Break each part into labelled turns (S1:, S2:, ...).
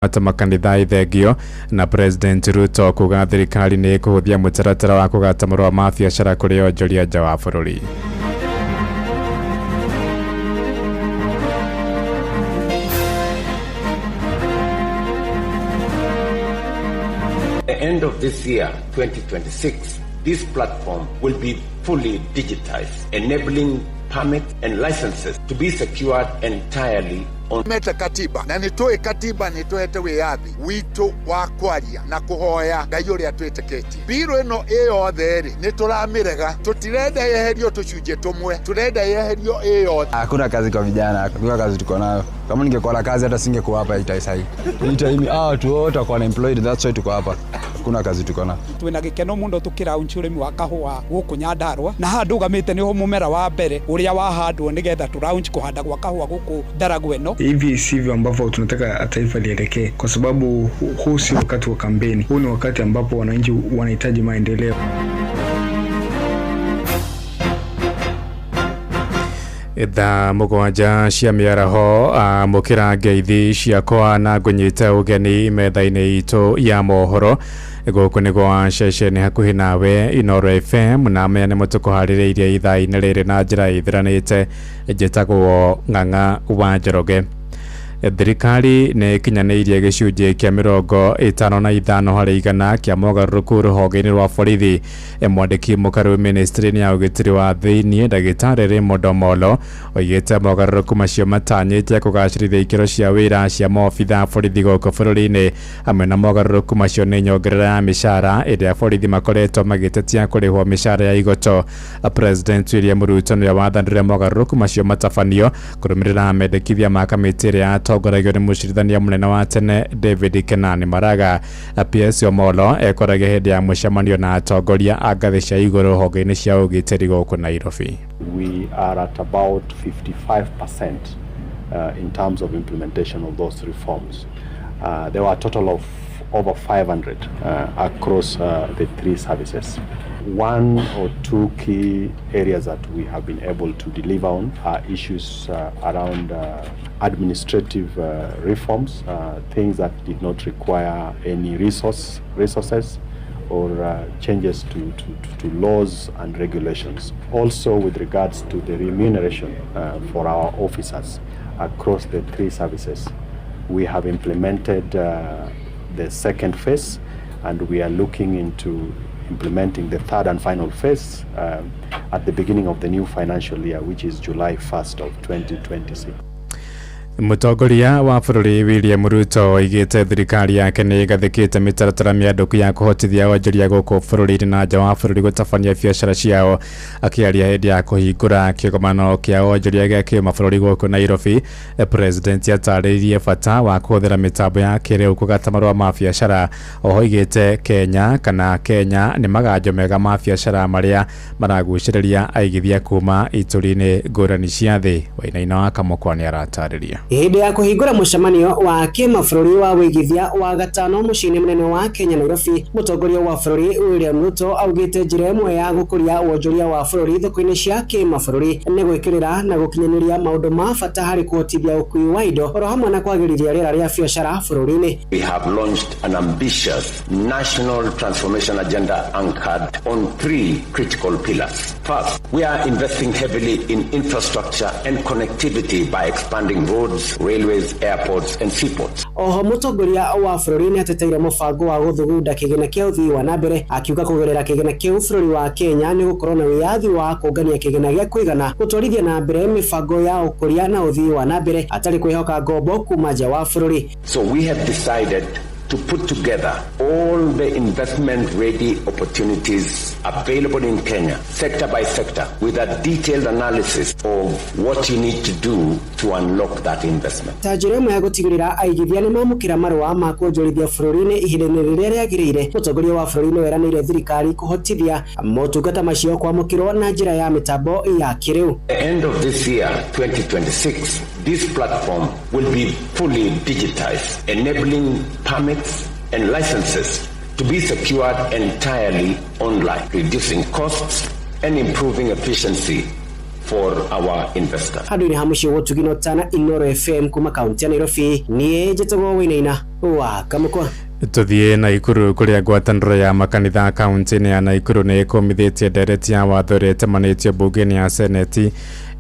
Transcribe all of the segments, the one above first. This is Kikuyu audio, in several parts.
S1: Kũramata makanitha ithengio na President Ruto kuga thirikari nĩ ĩkũhũthia mũtaratara wa kũgata marũa ma biacara kũrĩ onjoria nja wa bũrũri.
S2: The end of this year, 2026, this platform will be fully digitized, enabling permits and licenses to be secured entirely on
S3: Mete katiba na nä katiba nä tåhete wä yathi witå wa kwaria na kå hoya Ngai å rä a twä tä kä tie mbirå ä no ä yothe rä nä tå ramä rega tå tirenda yeherio tå cunjä tå mwe tå renda yeherio ä yothe.
S4: Hakuna kazi kwa vijana, hakuna kazi tuko nayo. Kama ningekuwa na kazi hata singekuwa hapa hii sahi. Hii time watu wote wako unemployed, that's why tuko hapa. Hakuna kazi tuko nayo.
S5: Twina gikeno muno tukiraunchi urimi wa kahua guku Nyandarua, na haha ndugamite niho mumera wa mbere uria wahandwo nigetha turaunchi kuhanda gwa kahua guku Ndaragwa ino.
S6: Hivi sivyo ambavyo tunataka taifa lielekee, kwa sababu huu si wakati wa kampeni, huu ni wakati ambapo wananchi wanahitaji maendeleo.
S1: Thaa 7 cia mĩaraho, amũkĩra ngeithi ciakwa na ngũnyite ũgeni metha-inĩ itũ ya mohoro. Gũkũ nĩ gwa ceceni hakuhĩ nawe Inooro FM, na maya nĩmo tũkũharĩrĩirie ithaa-inĩ rĩrĩ na njĩra ĩthiranĩte. Njĩtagwo Ng'ang'a wa Njoroge. Thirikari nĩ ĩkinyanĩirie gĩcunjĩ kĩa 55 harĩ igana kĩa mogarũrũku rũhonge-inĩ rwa borithi. Mwandĩki mũkaru ministry-inĩ ya ũgitĩri wa thĩiniĩ ndagĩtarĩ Raymond Omolo oigĩte mogarũrũku macio matanyĩte kũgacĩrithia ikĩro cia wĩra cia maobitha a borithi gũkũ bũrũri-inĩ. Hamwe na mogarũrũku macio nĩ nyongerera ya mĩcara ĩrĩa borithi makoretwo magĩtetia kũrĩhwo mĩcara ya igoto. President William Ruto nĩwe wathanire mogarũrũku macio matabanio kũrũmĩrĩra mendekithia ma kamĩtĩ ĩrĩa yatongoragio nĩ mũcirithania mũnene wa tene David Kenani Maraga. PS Omolo ekoragia hĩndĩ ya mũcemanio na atongoria a ngathĩ cia igũrũ honge-inĩ cia ũgitĩri gũkũ Nairobi.
S7: We are at about 55% in terms of implementation of those reforms. There were a total of over 500 across the three services. One or two key areas that we have been able to deliver on are issues around administrative reforms, things that did not require any resources or changes to laws and regulations. Also with regards to the remuneration for our officers across the three services, we have implemented the second phase, and we are looking into implementing the third and final phase at the beginning of the new financial year, which is July 1st of 2026.
S1: Mũtongoria wa bũrũri William Ruto oigĩte thirikari yake nĩ ĩgathĩkĩte mĩtaratara mĩandũku ya kũhotithia onjoria gũkũ bũrũri-inĩ na nja wa bũrũri gũtabania biacara ciao. Akĩaria hĩndĩ ya kũhingũra kĩgomano kĩa onjoria gĩa kĩmabũrũri gũkũ Nairobi, President atarĩirie bata wa kũhũthĩra mĩtambo ya kĩrĩu kũgata marũa ma biacara. Oho oigĩte Kenya kana Kenya nĩ maganjo mega ma biacara marĩa maragucĩrĩria aigithia kuma ituri-inĩ ngũrani cia thĩ. Wainaina wa Kamũkwa nĩ aratarĩria.
S8: Hĩndĩ ya kũhingũra mũcemanio wa kĩmabũrũri wa wĩigithia wa gatano mũciĩ-inĩ mũnene wa Kenya Nairobi, mũtongoria wa bũrũri William Ruto augĩte njĩra ĩmwe ya gũkũria wonjoria wa bũrũri thoko-inĩ cia kĩmabũrũri nĩ gwĩkĩrĩra na gũkinyanĩria maũndũ ma bata harĩ kũhotithia ũkui wa indo oro hamwe na kwagĩrithia rĩera rĩa biacara bũrũri-inĩ.
S2: We have launched an ambitious national transformation agenda anchored on three critical pillars. First, we are investing heavily in infrastructure and connectivity by expanding roads, railways, airports and seaports.
S8: Oho mũtongoria wa bũrũri nĩ ateteire mũbango wa gũthugunda kĩgĩna kĩa ũthii wa na mbere, akiuga kũgerera kĩgĩna kĩu bũrũri wa Kenya nĩ gũkorwo na wĩyathi wa kũngania kĩgĩna gĩa kũigana gũtwarithia na mbere mĩbango ya ũkũria na ũthii wa na mbere atarĩ kwĩhoka ngombo kuma nja wa bũrũri.
S2: So we have decided to put together all the investment-ready opportunities available in Kenya, sector by sector, with a detailed analysis of what you need to do to unlock that investment.
S8: Ta njĩra ĩmwe ya gũtigĩrĩra aigithia nĩ mamũkĩra marũa ma kuonjorithia bũrũri-inĩ ihinda-inĩ rĩrĩa rĩagĩrĩire, mũtongoria wa bũrũri nĩ weranĩire thirikari kũhotithia motungata macio kwamũkĩrwo na njĩra ya mĩtambo ya kĩrĩu.
S2: The end of this year, 2026, this platform will be fully digitized, enabling permits and licenses to be secured entirely online, reducing costs and improving efficiency for our investors.
S8: Handũ-inĩ ha mũciĩ wa Tana Inooro FM kuma kaunti ya Nairobi, niĩ njĩtagwo Wainaina wa Kamũkwa.
S1: Tuthiĩ Naikuru kũrĩa ngwatanĩro ya makanitha kaunti-inĩ ya Naikuru nĩ ĩkũmithĩtie ndereti ya watho ĩrĩa ĩtamanĩtio mbunge-inĩ ya seneti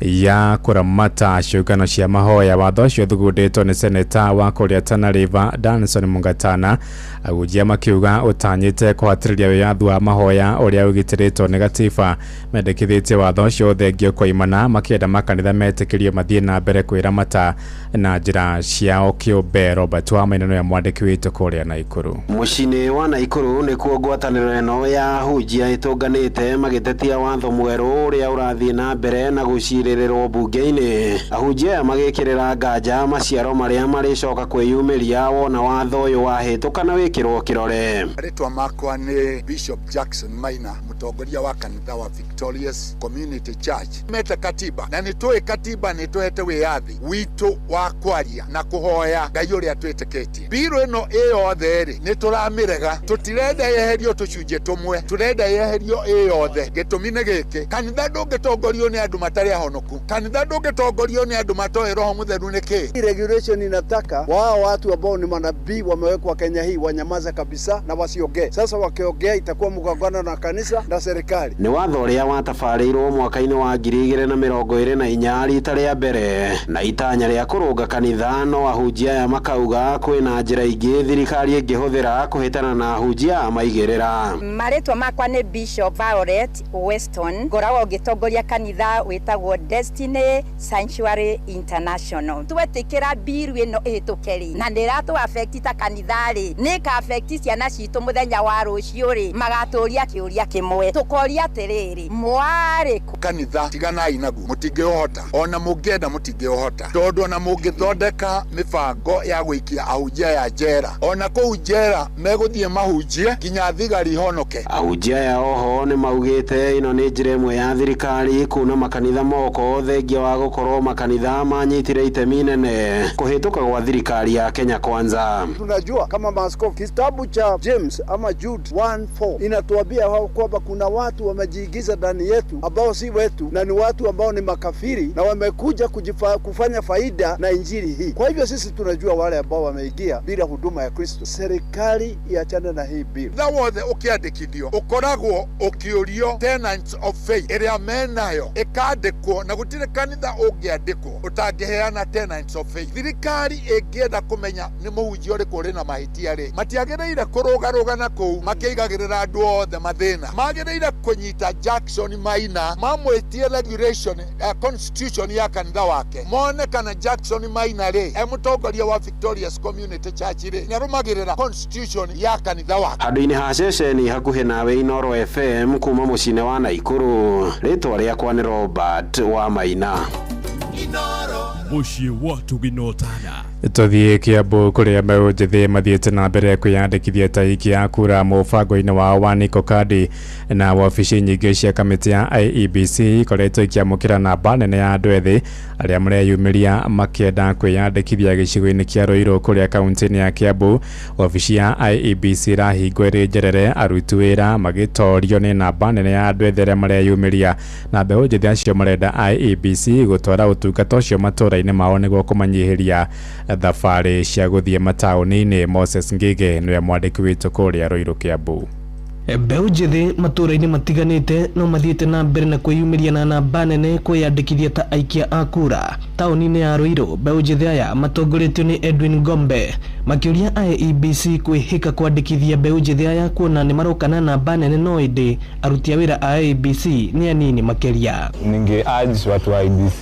S1: ya kũramata ciũngano cia mahoya. Watho ũcio ũthugundĩtwo nĩ seneta wa kũrĩa Tana River Danson Mungatana, ahunjia makiuga ũtanyĩte kũhatĩrĩria wĩyathi wa mahoya ũrĩa ũgitĩrĩtwo nĩ gatiba. Mendekithĩtie watho ũcio ũthengio koimana, makĩenda makanitha metĩkĩrio mathiĩ na mbere kwĩramata na njĩra ciao kĩũmbe. Robert Wamaina nĩwe mwandĩki witũ kũrĩa Naikuru.
S9: Mũciĩ-inĩ wa Naikuru nĩkuo ngwatanĩro ĩno ya ahunjia ĩtũnganĩte magĩtetia watho mwerũ ũrĩa ũrathiĩ na mbere na gũcirĩrĩrwo mbunge-inĩ. Ahunjia aya magĩkĩrĩra nganja maciaro marĩa marĩcoka kwĩyumĩria wona watho ũyũ wahĩtũka na wĩkĩrwo kĩrore.
S3: Rĩtwa makwa nĩ Bishop Jackson Maina, mũtongoria wa kanitha wa Victorious Community Church. Mete katiba na nĩ tũĩ katiba nĩ tũhete wĩyathi witũ wa kwaria na kũhoya Ngai ũrĩa twĩtĩkĩtie. Mbirũ ĩno ĩ yothe rĩ, nĩ tũramĩrega, tũtirenda yeherio tũcunjĩ tũmwe, tũrenda yeherio ĩ yothe. Gĩtũmi nĩ gĩkĩ, kanitha ndũngĩtongorio nĩ andũ matarĩ ahonoku, kanitha ndũngĩtongorio nĩ andũ matoĩ Roho Mũtheru nĩ kĩ.
S10: Regulation inataka wao watu ambao ni manabii wamewekwa Kenya hii wanyamaze kabisa na wasiongee. Sasa wakiongea itakuwa mgongano na kanisa na serikali.
S9: Nĩ watho ũrĩa watabarĩirwo mwaka-inĩ wa 2024 rita rĩa mbere na itanya rĩa kũrũnga kanitha, no ahunjia aya makauga kwĩna njĩra ingĩ thirikari ĩngĩhũthĩra kũhĩtana na ahunjia a maigĩrĩra.
S11: Marĩtwa makwa nĩ Bishop Violet Weston, ngoragwo ngĩtongoria kanitha wĩtagwo Destiny Sanctuary International. Twetĩkĩra biru ĩno ĩhĩtũke rĩ, na nĩ ĩratũ affect ta kanitha rĩ, nĩ ĩka affect ciana citũ mũthenya wa rũciũ rĩ, magatũria kĩũria kĩmwe, tũkoria atĩrĩrĩ, mwarĩ kũ?
S3: Kanitha tiganai naguo, mũtingĩũhota, ona mũngĩenda mũtingĩũhota, tondũ ona mũngĩthondeka mĩbango ya gũikia ahunjia ya njera, ona kũu njera megũthiĩ mahunjie nginya thigari ihonoke.
S9: Ahunjia aya oho nĩ maugĩte ĩno nĩ njĩra ĩmwe ya thirikari kuna makanitha moko, thengia wa gũkorwo makanitha manyitire itemi nene kũhĩtũka gwa thirikari ya Kenya Kwanza.
S10: Tunajua kama maaskofu, kitabu cha James ama Jude 1:4 inatuambia kwamba kuna watu wamejiingiza ndani yetu ambao si wetu na ni watu ambao ni makafiri na wamekuja kufanya faida na injili hii. Kwa hivyo sisi tunajua wale ambao wameingia bila huduma ya Kristo. Serikali iachane na hii bill.
S3: Tha wothe ũkĩandĩkithio ũkoragwo ũkĩũrio tenets of faith ĩrĩa menayo ĩkandĩkwo, na gũtirĩ kanitha ũngĩandĩkwo ũtangĩheana tenets of faith. Thirikari ĩngĩenda kũmenya nĩ mũhunjia ũrĩkũ ũrĩ na mahĩtia rĩ, matiagĩrĩire kũrũgarũga na kũu makĩigagĩrĩra andũ othe mathĩna. Magĩrĩire kũnyita Jackson Maina, mamwĩtie regulation constitution ya kanitha wake, mone kana Jackson Maina rĩ, e mũtongoria wa Victorious Community Church rĩ, nĩarũmagĩrĩra constitution ya kanitha wake.
S9: Handũ-inĩ ha ceceni hakuhĩ nawe Inooro FM kuma mũciĩ-inĩ wa Naikuru, rĩtwa rĩakwa nĩ Robert wa Maina.
S12: Mũciĩ wa Tũginotana.
S1: Tũthiĩ Kiambu kũrĩa mbeũ njĩthĩ mathiĩte na mbere kwĩyandĩkithia ta aikia a kura mũbango-inĩ wao wa Niko Kadi, na wabici nyingĩ cia kamĩtĩ ya IEBC ikoretwo ikĩamũkĩra namba nene ya andũ ethĩ arĩa mareyumĩria makĩenda kwĩyandĩkithia gĩcigo-inĩ kĩa Ruiru kũrĩa kaunti-inĩ ya Kiambu. Wabici ya IEBC ĩrahingwo ĩrĩ njerere, aruti wĩra magĩtorio nĩ namba nene ya andũ ethĩ arĩa mareyumĩria, na mbeũ njĩthĩ acio marenda IEBC gũtwara ũtungata ũcio matũũra-inĩ mao nĩguo kũmanyihĩria thabarĩ cia gũthiĩ mataũni-inĩ. Moses Ngige nĩwe mwandĩki witũ kũrĩa Ruiru, Kiambu.
S13: Mbeũ njĩthĩ matũũra-inĩ matiganĩte no mathiĩte na mbere na kwĩyumĩria na namba nene kwĩyandĩkithia ta aikia a kura taũni-inĩ ya Ruiru. Mbeũ njĩthĩ aya matongoretio nĩ Edwin Gombe makĩũria IEBC kwĩhĩka kwandĩkithia mbeũ njĩthĩ aya, kuona nĩ maroka na namba nene no ĩndĩ aruti a wĩra a IEBC nĩ anini makĩria.
S14: Ninge urge watu wa IEBC,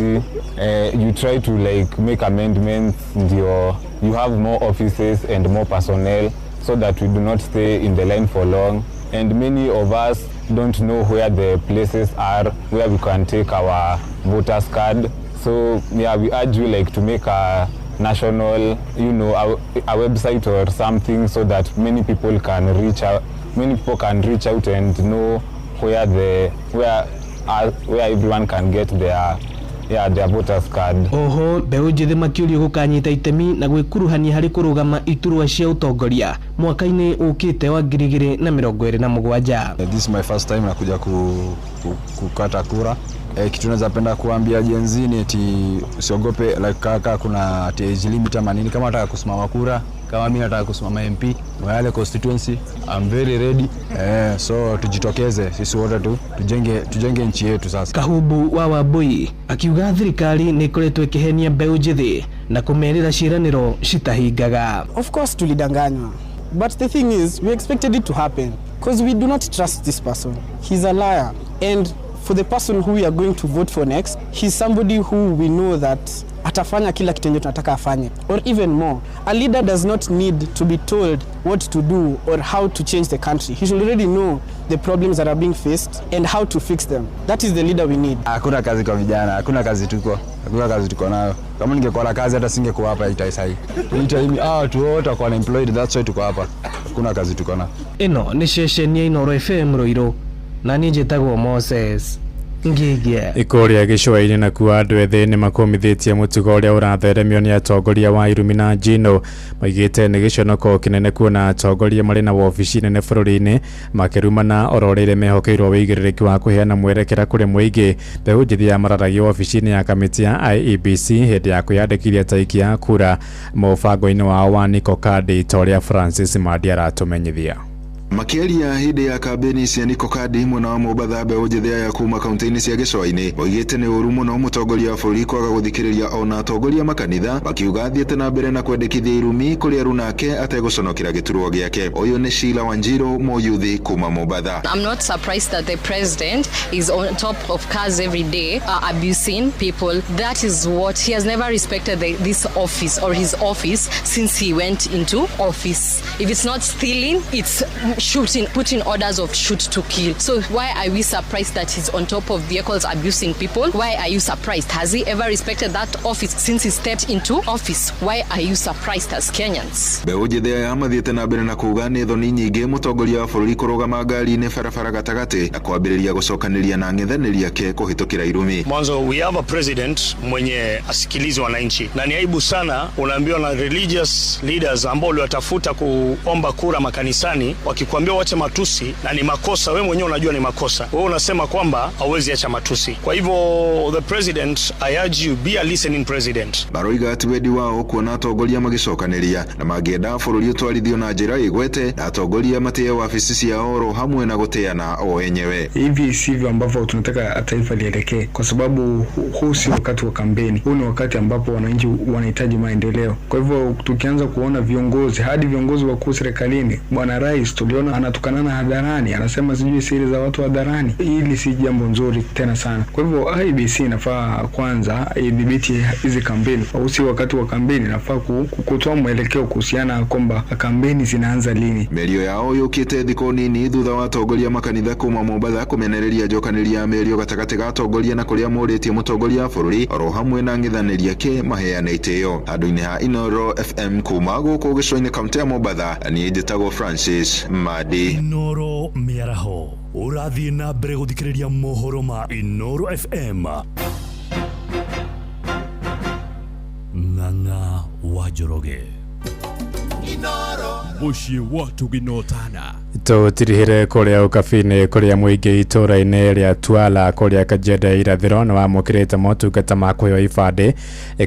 S14: you try to like make amendments ndio you have more offices and more personnel so that we do not stay in the line for long, and many of us don't know where the places are where we can take our voters card. So yeah, we urge you like to make a national, a website or something so that many people can reach out and know where the where where everyone can get their voters card.
S13: Oho mbeũ njĩthĩ makĩũrio gũkanyita itemi na gwĩkuruhania harĩ kũrũgama iturwa cia ũtongoria mwaka-inĩ ũkĩte wa 2027.
S4: This is my first time nakuja kukata kura. Kitu naweza penda kuambia Gen Z ni eti usiogope, like kaka kuna ati age limit ama nini. Kama nataka kusimama kura, kama mimi nataka kusimama MP Moyale constituency, I'm very ready. So tujitokeze sisi wote tu tujenge nchi yetu sasa.
S13: Kahubu wa Wambui akiuga thirikari nĩ ĩkoretwo ĩkĩhenia mbeũ njĩthĩ na kũmerĩra ciĩranĩro citahingaga.
S12: Of course tulidanganywa, but the thing is we expected it to happen because we do not trust this person. He's a liar, and for the person who we are going to vote for next, he's somebody who we know that atafanya kila kitu yenye tunataka afanye or even more. A leader does not need to be told what to do or how to change the country. He should already know the problems that are being faced and how to fix them. That is the leader we need.
S4: Hakuna kazi kwa vijana, hakuna kazi tuko, hakuna kazi tuko nayo. Kama ningekuwa na kazi hata singekuwa hapa itai sahi. Itai watu wote wako unemployed, that's why tuko hapa. Hakuna kazi tuko nayo.
S13: Ĩno nĩ ceceni ya Inooro FM Ruiru na niĩ njĩtagwo Moses Ngigie.
S1: Ikuria gĩcũa-inĩ nakuo andũ ethĩ nĩ makũmithĩtie mũtugo ũrĩa ũratheremio nĩ atongoria wa irumi na njino. Maigĩte nĩ gĩconoko kĩnene kuona atongoria marĩ na wobici nene bũrũri-inĩ makĩrumana oro rĩrĩa mehokeirwo wĩigĩrĩrĩki wa kũheana mwerekera kũrĩ mũingĩ. Mbeũ njĩthĩ yamararagia wobici-inĩ ya kamĩtĩ ya IEBC hĩndĩ ya kwĩyandĩkithia ta aikia a kura mũbango-inĩ wao wa Niko Kadi ta ũrĩa Francis Mandi aratũmenyithia.
S15: Makĩaria hĩndĩ ya kambĩni cia Niko Kadi mwena wa Mombatha, mbeũ njĩthĩ aya kuma kaunti-inĩ cia gĩcũa-inĩ moigĩte nĩ ũru mũno mũtongoria wa bũrũri kwaga gũthikĩrĩria ona atongoria makanitha, makiuga athiĩte na mbere na kwendekithia irumi kũrĩ aruna ake ategũconokera gĩturwa gĩake. Ũyũ nĩ Sheila Wanjiru mũyuthi kuma Mombatha.
S16: I'm not surprised that the president is on top of cars every day abusing people. That is what he has never respected this office or his office since he went into office. If it's not stealing, it's shooting, putting orders of shoot to kill. So why are we surprised that he's on top of vehicles abusing people? Why are you surprised? Has he ever respected that office since he stepped into office? Why are you surprised as Kenyans?
S15: Mbeũ njĩthĩ aya mathiĩte na mbere na kuga nĩ thoni nyingĩ mũtongoria wa bũrũri kũrũgama ngari-inĩ barabara gatagatĩ na kwambĩrĩria gũcokanĩria na ang'ethanĩri ake kũhĩtũkĩra irumi.
S17: Mwanzo, we have a president mwenye asikilizi wananchi, na ni aibu sana unaambiwa na religious leaders ambao uliwatafuta kuomba kura makanisani, wakikwambia uache matusi, na ni makosa, wewe mwenyewe unajua ni makosa, wewe unasema kwamba hauwezi acha matusi. Kwa hivyo the president, I urge you, be a listening president.
S15: Baroiga ati wendi wao kuona atongoria magĩcokanĩria na mangĩenda bũrũri ũtwarithio na njĩra ĩgwete na atongoria matĩe wabici ciao oro hamwe na gũtĩana o enyewe.
S6: Hivi sivyo ambavyo tunataka taifa lielekee, kwa sababu huu si wakati wa kampeni, huu ni wakati ambapo wananchi wanahitaji maendeleo. Kwa hivyo tukianza kuona viongozi, hadi viongozi wakuu serikalini, bwana rais tuliona anatukanana hadharani, anasema sijui siri za watu hadharani, hili si jambo nzuri tena sana. Kwa hivyo IEBC inafaa kwanza idhibiti hizi kampeni, au si wakati wa kampeni, inafaa kutoa mwelekeo kuhusiana kwamba kampeni zinaanza lini.
S15: Mĩario yao yũkĩte thikũ nini thutha wa atongoria makanitha kuma Mombatha kũmenereria njokanĩria ya mĩario gatagatĩ ga atongoria na kũrĩa morĩtie mũtongoria wa bũrũri oro hamwe na ang'ethanĩri ake maheane itĩo. Handũ-inĩ ha Inooro FM kuma gũkũ gĩcũa-inĩ kaunti ya Mombatha, niĩ njĩtagwo Francis Madi.
S18: Inooro mĩaraho ũrathiĩ na mbere gũthikĩrĩria mohoro ma Inooro FM. Ng'ang'a wa Njoroge.
S19: Mũciĩ wa tũginotana.
S1: Tũtirihire kũrĩa ũkabi-inĩ kũrĩa mũingĩ itũra-inĩ rĩa Twala kũrĩa Kajiado ya irathĩro nĩ wamũkĩrĩte motungata ma kũheo ibandĩ,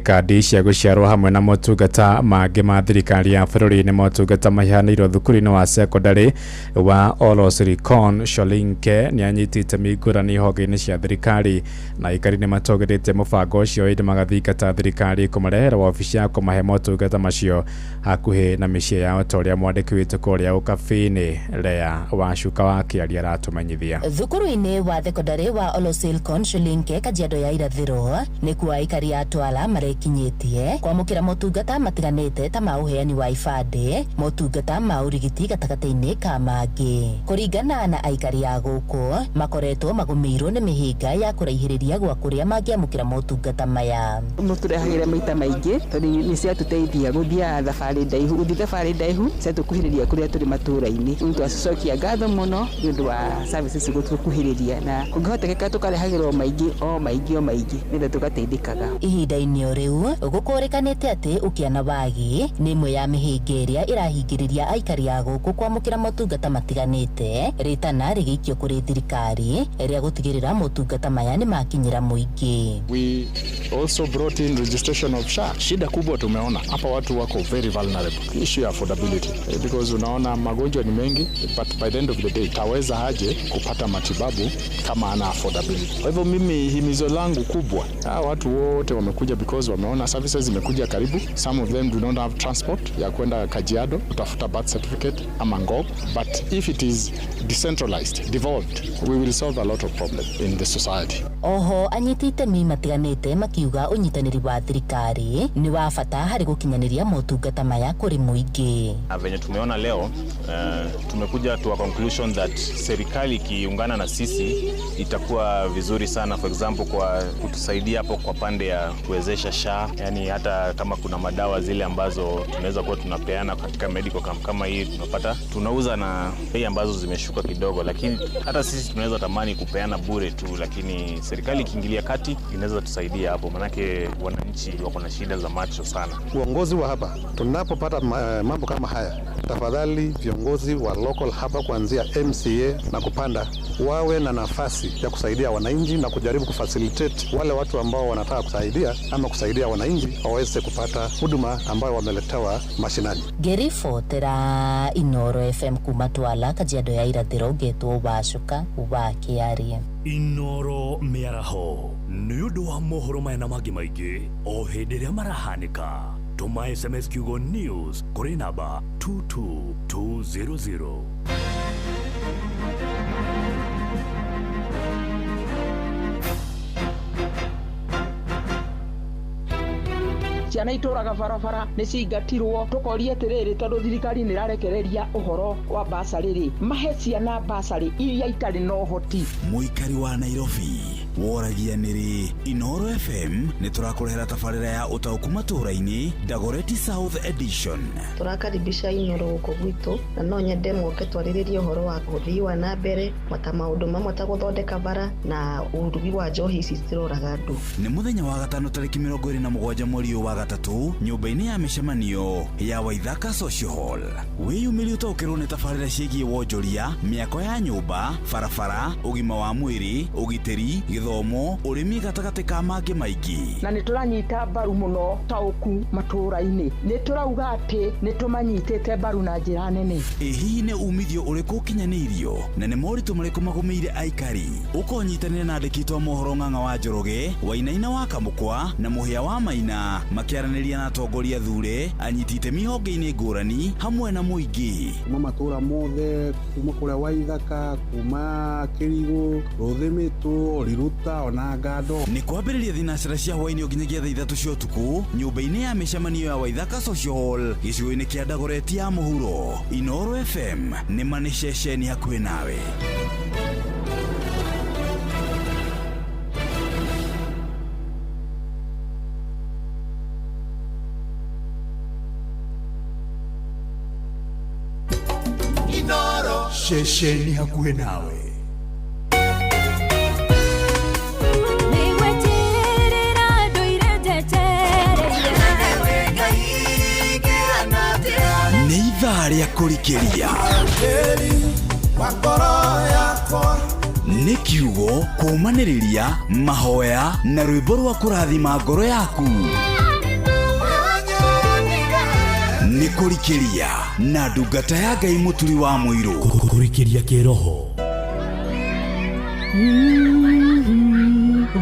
S1: kandi cia gũciarwo hamwe na motungata mangĩ ma thirikari ya bũrũri. Nĩ motungata maheanĩirwo thukuru-inĩ wa cekondarĩ wa Olosirikon. Sholinke nĩ anyitĩte itemi ngũrani honge-inĩ cia thirikari na aikari nĩ matongoretie mũbango ũcio ĩndĩ magathingata thirikari kũmarehera wabici ya kũmahe motungata macio hakuhĩ na mĩciĩ yao ta ũrĩa mwandĩki witũ kũrĩa ũkabi-inĩ Lea Wacuka wa Kĩaria aratũmenyithia.
S20: Thukuru-inĩ wa thekondarĩ wa Olosilkon Sholinke Kajiado ya irathĩro nĩkuo aikari a Twala marekinyĩtie kwamũkĩra motungata matiganĩte ta ma ũheani wa ibandĩ, motungata ma ũrigiti gatagatĩ-inĩ ka mangĩ. Kũringana na aikari a gũkũ, makoretwo magũmĩirwo nĩ mĩhĩnga ya kũraihĩrĩria gwa kũrĩa mangĩamũkĩra motungata maya.
S21: Mũtũrehagĩra maita maingĩ tondũ nĩ ciatũteithia gũthiaga thabarĩ ndaihu, gũthiĩ thabarĩ ndaihu. Ciatũkuhĩrĩria kũrĩa tũrĩ matũũra-inĩ. Rĩu twacicokia ngatho mũno nĩ ũndũ wa services gũtũkuhĩrĩria, na kũngĩhotekeka tũkarehagĩrwo maingĩ o maingĩ o maingĩ nĩgetha tũgateithĩkaga.
S20: Ihinda-inĩ o rĩu gũkũrĩkanĩte atĩ ũkĩa na wagi nĩ ĩmwe ya mĩhĩnga ĩrĩa ĩrahingĩrĩria aikari a gũkũ kwamũkĩra motungata matiganĩte, rĩtana rĩgĩikio kũrĩ thirikari rĩa gũtigĩrĩra motungata maya nĩ makinyĩra mũingĩ.
S22: We also brought in registration of SHA. Shida kubwa tumeona hapa, watu wako very vulnerable. Issue ya affordability, because unaona magonjwa ni mengi, but by the end of the day taweza aje kupata matibabu kama ana affordability? Kwa hivyo mimi himizo langu kubwa, hawa watu wote wamekuja because wameona services zimekuja karibu. Some of them do not have transport ya kwenda Kajiado kutafuta birth certificate ama Ngong, but if it is decentralized, devolved, we will solve a lot of problems in the society.
S20: Oho anyiti itemi matiganĩte makiuga ũnyitanĩri wa thirikari nĩ wa bata harĩ gũkinyanĩria motungata maya kũrĩ mũingĩ.
S23: Na venye tumeona leo, tumekuja to a conclusion that serikali ikiungana na sisi itakuwa vizuri sana, for example kwa kutusaidia hapo kwa pande ya kuwezesha SHA, yani hata kama kuna madawa zile ambazo tunaweza kuwa tunapeana katika medical camp kama hii, tunapata tunauza na bei ambazo zimeshuka kidogo, lakini hata sisi tunaweza tamani kupeana bure tu, lakini serikali ikiingilia kati inaweza tusaidia hapo, manake wananchi wako na shida za macho sana.
S24: Uongozi wa hapa tunapopata mambo kama haya, tafadhali viongozi wa local hapa kuanzia MCA na kupanda wawe na nafasi ya kusaidia wananchi na kujaribu kufacilitate wale watu ambao wanataka kusaidia ama kusaidia wananchi waweze kupata huduma ambayo wameletewa mashinani.
S20: Ngĩribotera Inoro FM kuma Twala, Kajiado ya Irathĩro, ngetwo Wacuka wa Kĩarie.
S18: Inoro mĩaraho nĩ ũndũ wa mohoro maya na mangĩ maingĩ o hĩndĩ ĩrĩa marahanĩka, tũma SMS kiugo news kũrĩ namba 22200.
S25: Ciana itũraga barabara nĩ cingatirwo. Tũkoria atĩrĩrĩ, tondũ thirikari nĩ ĩrarekereria ũhoro wa basarĩ rĩ, mahe ciana basarĩ iria itarĩ na ũhoti.
S26: Mũikari wa Nairobi woragia nĩrĩ Inoro FM nĩ tũrakũrehera tabarĩra ya ũtaũku matũũra-inĩ, Dagoretti South Edition.
S27: Tũrakaribisha Inoro gũkũ gwitũ, na no nyende moke twarĩrĩrie ũhoro wa ũthii wa na mbere mata maũndũ mamwe ta gũthondeka bara na ũrugi wa njohi ici ciroraga andũ.
S26: Nĩ mũthenya wa gatano tarĩki 27 mweri ũyũ wa gatatũ, nyũmba-inĩ ya mĩcemanio ya Waithaka Social Hall. Wĩyumĩrie ũtaũkĩrwo nĩ tabarĩra ciĩgiĩ wonjoria, mĩako ya nyũmba, barabara, ũgima wa mwĩrĩ, ũgitĩri, gĩthomo, ũrĩmi gatagatĩ ka mangĩ maingĩ.
S25: Na nĩ tũranyita mbaru mũno taũku matũũra-inĩ, nĩ tũrauga atĩ nĩ tũmanyitĩte mbaru na njĩra nene.
S26: Ĩ hihi nĩ umithio ũrĩkũ ũkinyanĩirio na nĩ moritũ marĩkũ magũmĩire aikari? Ũkonyitanĩra na andĩki a mohoro Ng'ang'a wa Njoroge, Wainaina wa Kamũkwa na Mũhĩa wa Maina makĩaranĩria na atongoria thure, anyiti itemi honge-inĩ ngũrani hamwe na mũingĩ.
S28: Kuma matũũra mothe, kuma kũrĩa Waithaka, kuma Kĩrigũ, Rũthĩmĩtũ, Riruta ona Ngando.
S26: Nĩ kwambĩrĩria thinacara cia hwaĩ-inĩ nginyagia thaa 3 cia ũtukũ nyũmba-inĩ ya mĩcemanio ya Waithaka Social Hall gĩcigo-inĩ kĩa Dagoretti ya mũhuro. Inoro FM nĩ ma nĩ ceceni hakuhĩ nawe.
S18: Ceceni hakuhĩ nawe.
S26: Nĩ ithaa rĩa kũrikĩria, nĩ kiugo kũũmanĩrĩria, mahoya na rwĩmbo rwa kũrathima ngoro yaku. Nĩ kũrikĩria na ndungata ya Ngai Mũturi wa Mũirũ.
S18: Kũrikĩria kĩroho.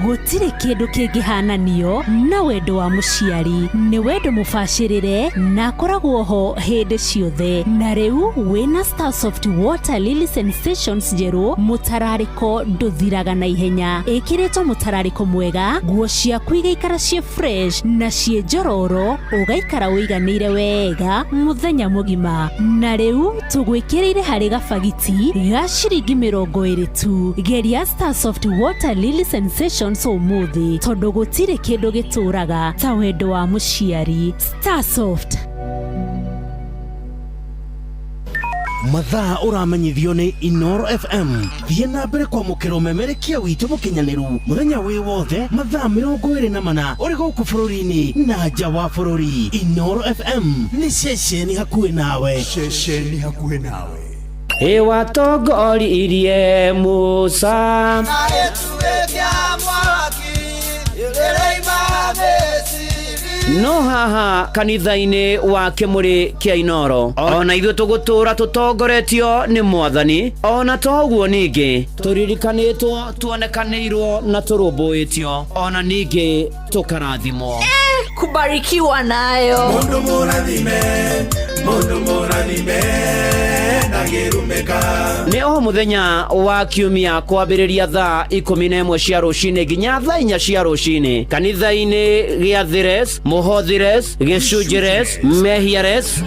S29: Gũtirĩ kĩndũ kĩngĩhananio na wendo wa mũciari. Nĩ wendo mũbacĩrĩre na akoragwo ho hĩndĩ ciothe. Na rĩu wĩna Starsoft Water Lily Sensations njerũ, mũtararĩko ndũthiraga na ihenya. Ĩkĩrĩtwo mũtararĩko mwega, nguo ciaku igaikara ciĩ fresh na ciĩ njororo, ũgaikara ũiganĩire wega mũthenya mũgima. Na rĩu tũgwĩkĩrĩire harĩ gabagiti ga ciringi 20 tu. Geria Starsoft Water Lily Sensations ũmũthĩ, tondũ gũtirĩ kĩndũ gĩtũraga ta wendo wa mũciari. Starsoft.
S2: Mathaa ũramenyithio nĩ Inoro FM. Thiĩ na mbere kwamũkĩra ũmemerekia witũ mũkinyanĩru mũthenya wĩ wothe mathaa 24 ũrĩ gũkũ bũrũri-inĩ na nja wa bũrũri. Inoro FM nĩ ceceni hakuhĩ nawe.
S19: Ceceni hakuhĩ nawe.
S3: Ĩwatongoririe Musa. No haha kanitha-inĩ wa Kĩmũrĩ kĩa Inoro ona ithuĩ tũgũtũra tũtongoretio nĩ Mwathani, ona to ũguo ningĩ tũririkanĩtwo, tuonekanĩirwo na tũrũmbũĩtio, ona ningĩ tũkarathimwo.
S5: Kubarikiwa nayo.
S7: Mundu mũrathime, mundu mũrathime, ndangĩrumĩka.
S3: Nĩ o mũthenya wa kiumia kwambĩrĩria thaa 11 cia rũcinĩ nginya thaa 4 cia rũcinĩ kanitha-inĩ gĩa Thires, Mũhothires, Gĩcunjĩres, Mehiares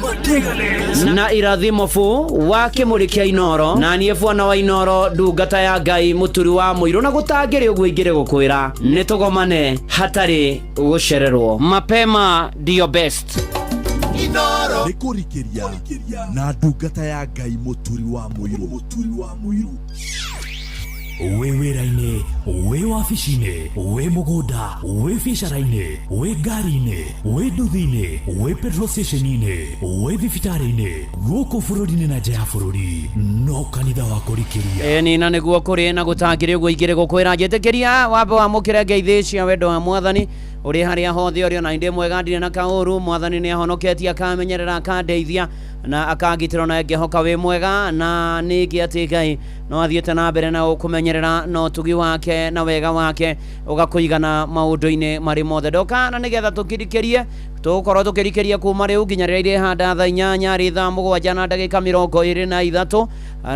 S3: na Irathimobu wa Kĩmũrĩ kĩa Inoro, na niĩ bwana wa Inoro, ndungata ya Ngai, mũturi wa mũirũ, na gũtangĩrĩ ũguo ingĩrĩ gũkwĩra nĩ tũgomane hatarĩ gũcererwo. Mapema ndio best.
S19: Nĩ kũrikĩria na ndungata ya Ngai mũturi wa mũirũ.
S18: Wĩ wĩra-inĩ, wĩ wabici-inĩ, wĩ mũgũnda, wĩ biacara-inĩ, wĩ ngari-inĩ, wĩ nduthi-inĩ, wĩ petrol station-inĩ, wĩ thibitarĩ-inĩ, gũkũ bũrũri-inĩ na nja ya bũrũri, no kanitha wa kũrikĩria.
S3: Ĩni na nĩguo kũrĩ na gũtangĩrĩ ũguo ingĩrĩ gũkwĩra njĩtĩkĩria wambe wamũkĩre ngeithi cia wendo wa Mwathani ũrĩ harĩa hothe ũrĩ, ona ndĩ mwega ndirĩ na kaũru. Mwathani nĩ ahonoketie, akamenyerera, akandeithia na akangitĩra, na ngĩhoka wĩ mwega, na ningĩ atĩ Ngai no athiĩte na mbere na gũkũmenyerera na ũtugi wake na wega wake ũgakũigana maũndũ-inĩ marĩ mothe. Ndoka na nĩgetha tũkirikĩrie, tũgũkorwo tũkĩrikĩria kuma rĩu nginya rĩrĩa irĩhanda thaa 8 rĩ thaa 7 na ndagĩka 23,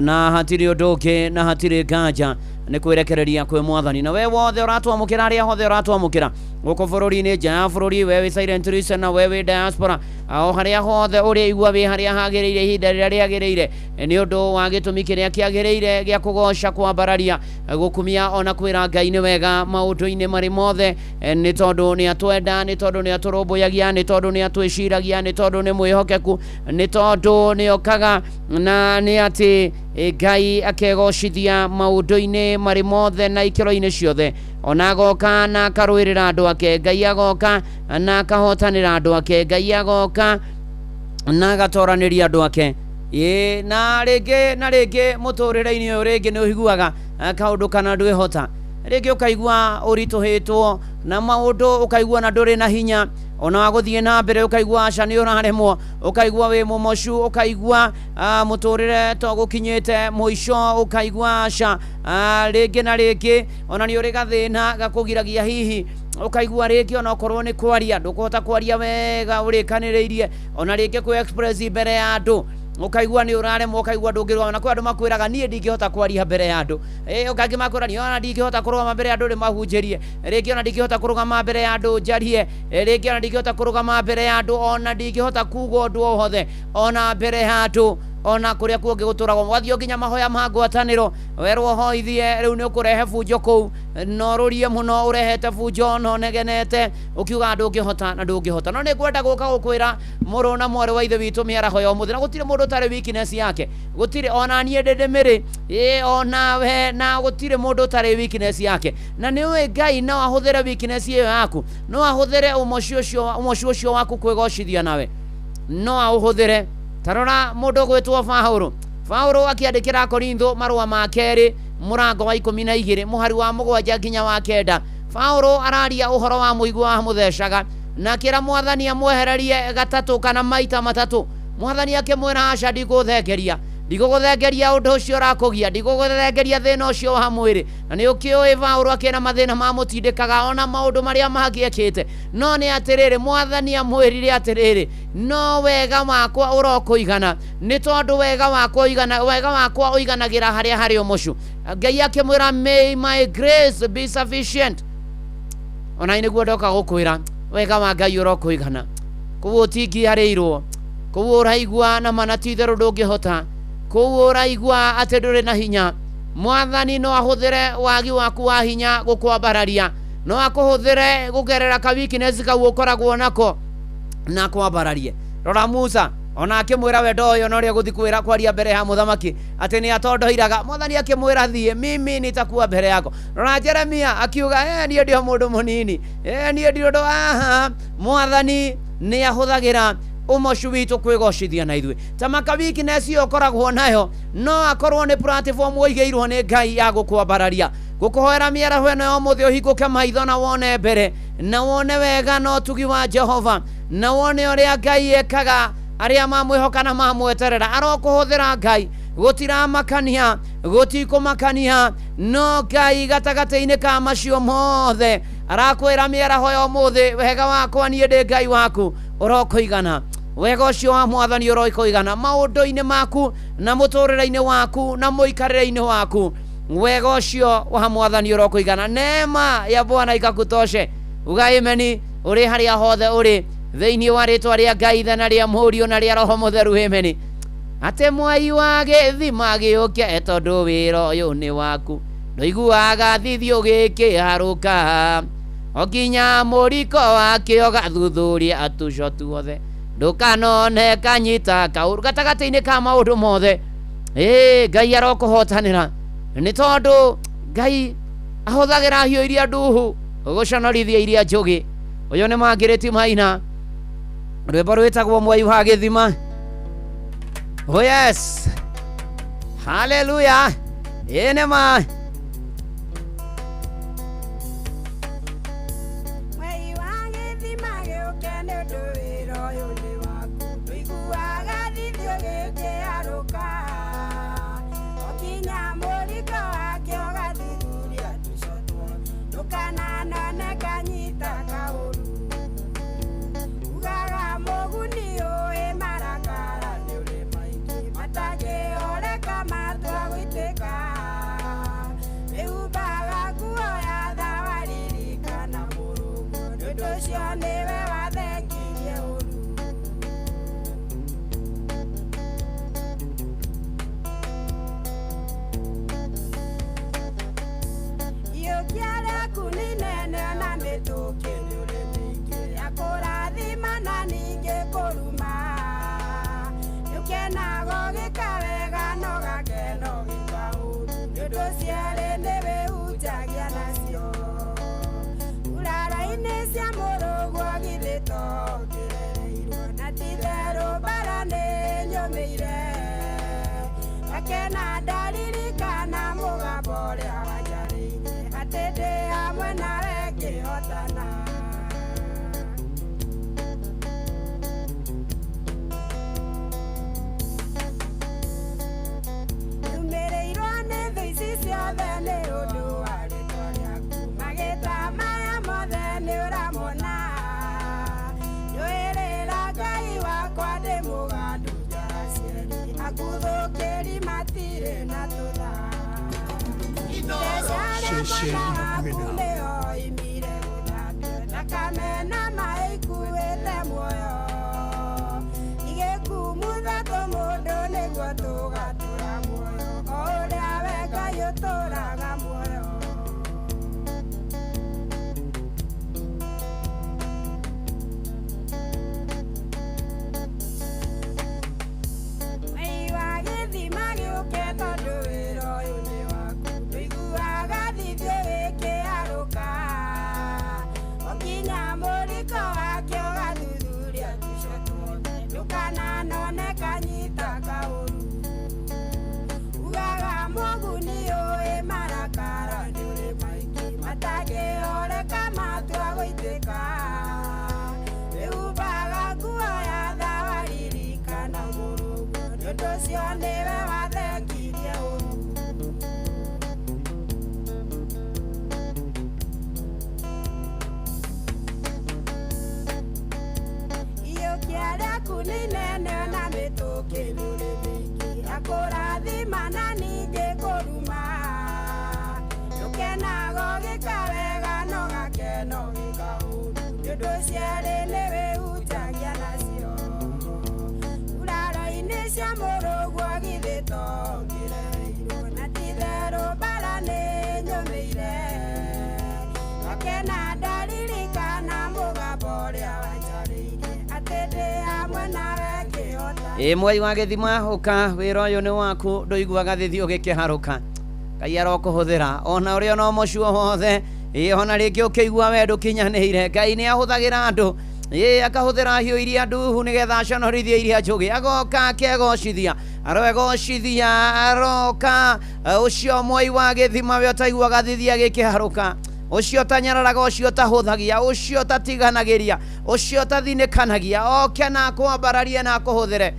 S3: na hatirĩ ũndũ ũngĩ na hatirĩ nganja nĩ kwĩrekereria kwĩ Mwathani. Na we wothe ũratwamũkĩra, arĩa hothe ũratwamũkĩra gũkũ bũrũri-inĩ, nja ya bũrũri, we wĩ silent listener, we wĩ diaspora, o harĩa hothe ũrĩ, igua wĩ harĩa hagĩrĩire ihinda rĩrĩa rĩagĩrĩire, nĩ ũndũ wa gĩtũmi kĩrĩa kĩagĩrĩire gĩa kũgoca, kwambararia, gũkumia ona kwĩra Ngai nĩ wega maũndũ-inĩ marĩ mothe, nĩ tondũ nĩ atwenda, nĩ tondũ nĩ atũrũmbũyagia, nĩ tondũ nĩ atwĩciragia, nĩ tondũ nĩ mwĩhokeku, nĩ tondũ nĩ okaga, na nĩ atĩ Ngai akegocithia maũndũ-inĩ marĩ mothe na ikĩro-inĩ ciothe. Ona agoka na akarũĩrĩra andũ ake, Ngai agoka na akahotanĩra andũ ake, Ngai agoka na agatoranĩria andũ ake. Ĩ na rĩngĩ na rĩngĩ mũtũrĩre-inĩ ũyũ rĩngĩ nĩ ũiguaga kaũndũ kana ndwĩhota, rĩngĩ ũkaigua ũritũhĩtwo na maũndũ, ũkaigua na ndũrĩ na hinya ona wa gũthiĩ na mbere, ũkaigua aca nĩ ũraremwo, ũkaigua wĩ mũmocu, ũkaigua mũtũrĩre to gũkinyĩte mũico, ũkaigua aca rĩngĩ na rĩngĩ ona nĩ ũrĩ gathĩna gakũgiragia hihi, ũkaigua rĩngĩ ona okorwo nĩ kwaria ndũkũhota kwaria wega ũrĩkanĩrĩirie, ona rĩngĩ kwĩ express mbere ya andũ ũkaigua nĩ ũraremwo, ũkaigua ndũngĩrũgama. Na kwĩ andũ makwĩraga niĩ ndingĩhota kwaria mbere ya andũ, ũkangĩ makwĩra niĩ ona ndingĩhota kũrũgama mbere ya andũ ndĩmahunjĩrie, rĩngĩ ona ndingĩhota kũrũgama mbere ya andũ njarie, rĩngĩ ona ndingĩhota kũrũgama mbere ya andũ, ona ndingĩhota kuga ũndũ o wothe ona mbere ya andũ, ona kũrĩa kũngĩ gũtũragwo. Wathiĩ nginya mahoya ma ngwatanĩro werwo hoithie, rĩu nĩ ũkũrehe bunjo kũu, no rũrie mũno ũrehete bunjo no negenete ũkiuga ndũngĩhota na ndũngĩhota. No nĩ ngwenda gũka gũkwĩra mũrũ na mwarĩ wa ithe witũ mĩaraho ya ũmũthĩ, na gũtirĩ mũndũ ũtarĩ weakness yake, gũtirĩ ona niĩ ndĩ ndĩmĩrĩ, ĩ ona we, na gũtirĩ mũndũ ũtarĩ weakness yake. Na nĩ ũĩ Ngai no ahũthĩre weakness ĩyo yaku, no ahũthĩre ũmocu ũcio waku kwĩgocithia nawe, no aũhũthĩre. Tarora mũndũ ũgwĩtwo Paũlũ. Paũlũ akĩandĩkĩra Korintho marũa ma kerĩ mũrango wa 12 mũhari wa 7 nginya wa 9, Paũlũ araria ũhoro wa mũigua wa mũthecaga, na akĩra Mwathani amwehererie gatatũ kana maita matatũ. Mwathani akĩmwĩra aca, ndikũthengeria, ndigũgũthengeria ũndũ ũcio ũrakũgia, ndigũgũthengeria thĩna ũcio wa mwĩrĩ. Na nĩ ũkĩũĩ Paũlũ akĩna mathĩna mamũtindĩkaga ona maũndũ marĩa mangĩ ekĩte, no nĩ atĩrĩrĩ, Mwathani amwĩrire atĩrĩrĩ, no wega wakwa ũrokũigana, nĩ tondũ wega wakwa ũiganagĩra harĩa harĩ ũmocu. Ngai akĩmwĩra may my grace be sufficient. Ona nĩguo ndoka gũkwĩra wega wa Ngai ũrokũigana, kũu ũtingĩarĩirwo, kũu ũraigua na mana ti itherũ ndũngĩhota, kũu ũraigua atĩ ndũrĩ na hinya. Mwathani no ahũthĩre wagi waku wa hinya gũkwambararia, no akũhũthĩre gũgerera ka weakness kau ũkoragwo nako na kwambararie. Rora Musa. Ona akĩmwĩra we ndoĩ ona ũrĩa gũthiĩ kwĩra kwaria mbere ya mũthamaki atĩ nĩ atondoiraga. Mwathani akĩmwĩra thiĩ, mimi nitakuwa mbere yako. Rora Jeremia akiuga niĩ ndĩ o mũndũ mũnini, niĩ ndirĩ ũndũ. Aha, mwathani nĩ ahũthagĩra ũmocu witũ kwĩgocithia na ithuĩ. Ta maka weakness ĩyo ũkoragwo nayo no akorwo nĩ platform ũigĩirwo nĩ Ngai ya gũkwambararia. Gũkũhoera mĩaraho ĩno ya ũmũthĩ ũhingũke maitho na wone mbere na wone wega na ũtugi wa Jehova na wone ũrĩa Ngai ekaga arĩa mamwĩhoka na mamweterera. Arokũhũthĩra Ngai, gũtiramakania, gũtikũmakania, no Ngai gatagatĩ-inĩ ka macio mothe arakwĩra mĩaraho ya ũmũthĩ, wega wakwa niĩ ndĩ Ngai waku ũrokũigana. Wega ũcio wa mwathani ũrokũigana maũndũ-inĩ maku na mũtũrĩre-inĩ waku na mũikarĩre-inĩ waku. Wega ũcio wa mwathani ũrokũigana. Neema ya Bwana ikakutoshe. Uga ameni ũrĩ harĩa hothe ũrĩ thĩinĩ wa rĩtwa rĩa Ngai Ithe na rĩa Mũriũ na rĩa Roho Mũtheru. Ameni. Atĩ mwai wa gĩthima gĩũke tondũ wĩra ũyũ nĩ waku, ndũiguaga thithio gĩkĩharũka o nginya mũriko wakĩo gathuthuria tũco tuothe, ndũkanone kanyita kaũru gatagatĩ-inĩ ka maũndũ mothe. Ngai arokũhotanĩra nĩ tondũ Ngai ahũthagĩra hiũ iria nduhu gũconorithia iria njũgĩ. Ũyũ nĩ Margaret Maina, rwĩmbo rwĩtagwo mwai wa gĩthima. Oh yes, haleluya. Ĩ nĩ ma.
S4: Mwei wa gĩthima gĩũke nĩ ũndũ wĩra ũyũ nĩ waku, ndũiguaga thithio gĩkĩharũka o nginya mũriko wakĩo ũgathuthuria tũco tuothe, ndũkananone kanyita kaũru. Ugaga mũguni ũĩ marakara nĩ ũrĩ maingĩ matangĩoreka matua gũitĩka, wĩhumbaga nguo ya tha waririkana mũrũguo, nĩ ũndũ ũcio nĩwe wathengirie ũru. Iyũkia rĩaku nĩ inene ona mĩtũkĩ nĩ ũrĩ mĩingĩ ya kũrathima na ningĩ kũruma, nĩũkenaga ũgĩka wega na ũgakena ũgĩka ũru, nĩ ũndũ cierĩ nĩwĩhunjagia nacio. Nguraro-inĩ cia mũrũguo githĩ to ũkĩrereirwo, na ti-itherũ mbara nĩ nyũmĩire, ngakena ndaririkana mũgambo ũrĩa wanjarĩirie atĩ ndĩ hamwe nawe ngĩhotana. Nyumĩrĩirwo nĩ thũ ici ciothe nĩ ũndũ wa rĩtwa rĩaku, magĩta maya mothe nĩ ũramona. Njũĩrĩra Ngai wakwa ndĩ mũgandu njara cierĩ, akuthũkĩri matirĩ na tũtha. Mbeca rĩa mwana waku nĩyo oimire gũthambio, thakame na maĩ ikuĩte muoyo, igĩkumutha tũmũndũ nĩguo tũgatũra muoyo, o ũrĩa we Ngai ũtũraga muoyo. Mwei wa gĩthima gĩũke tondũ wĩra ũyũ nĩ waku, ndũiguaga thithio gĩkĩharũka o nginya mũriko wakĩo ũgathuthuria tũco tuothe, ndũkananone kanyita kaũru. Ugaga mũguni ũĩ marakara nĩ ũrĩ maingĩ matangĩoreka matua gũitĩka, wĩhumbaga nguo ya tha waririkana mũrũguo, nĩ ũndũ ũcio nĩwe wathengirie ũru. Iyũkia rĩaku nĩ inene ona mĩtũkĩ nĩ ũrĩ mĩingĩ ya kũrathima na ningĩ kũruma, nĩũkenaga ũgĩka wega na ũgakena ũgĩka ũru, nĩ ũndũ cierĩ nĩwĩhunjagia nacio. Nguraro-inĩ cia mũrũguo githĩ to ũkĩrereirwo, na ti-itherũ mbara nĩ nyũmĩire, ngakena ndaririkana mũgambo ũrĩa wanjarĩirie atĩ ndĩ hamwe nawe ngĩhotana.
S3: Ĩ mwai wa gĩthima ũka wĩra ũyũ nĩ waku ndũiguaga thithi ũgĩkĩharũka. Ngai arokũhũthĩra ona ũrĩa no mũcuo wothe. Ĩ ona rĩngĩ ũkĩigua we ndũkinyanĩire, Ngai nĩ ahũthagĩra andũ. Ĩ akahũthĩra hiũ iria nduhu nĩgetha aconorithie iria njũgĩ, agoka akegocithia, aroegocithia, aroka ũcio mwai wa gĩthima we ũtaiguaga thithi agĩkĩharũka, ũcio ũtanyararaga, ũcio ũtahũthagia, ũcio ũtatiganagĩria, ũcio ũtathinĩkanagia, oke na akwambararie na akũhũthĩre.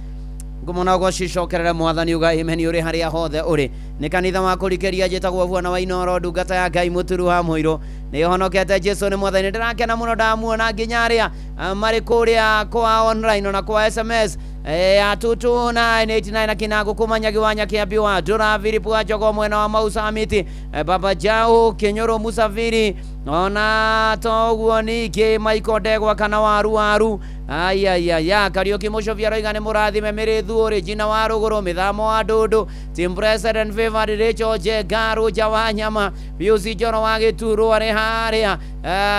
S3: Ngumo na ũgoci icokerere mwathani, uga amen ũrĩ harĩa hothe ũrĩ. Nĩ kanitha wa kũrikĩria, njĩtagwo Bwana wa Inoro, ndungata ya Ngai mũturu wa mũirũ. Nĩ honokete, Jesu nĩ mwathani. Ndĩrakena mũno ndamuona nginya arĩa marĩ kũrĩa kwa online ona kwa SMS ya 22989 akina ngũkũmanya giwanya kĩambi wa Ndũra Philip wa Njogo mwena wa Mau Summit, Baba Jau Kĩnyũrũ Musafiri, ona toguo ningĩ Michael Ndegwa kana waru waru ayayaya Kariũki Mũcobia aroiga nĩ mũrathime mĩrĩ thuũrĩ Jina wa rũgũrũ mĩthamo wa ndũndũ Team President Favored Rachel Njenga Rũnja wa nyama Piusi Njoro wa gĩturwo arĩ harĩa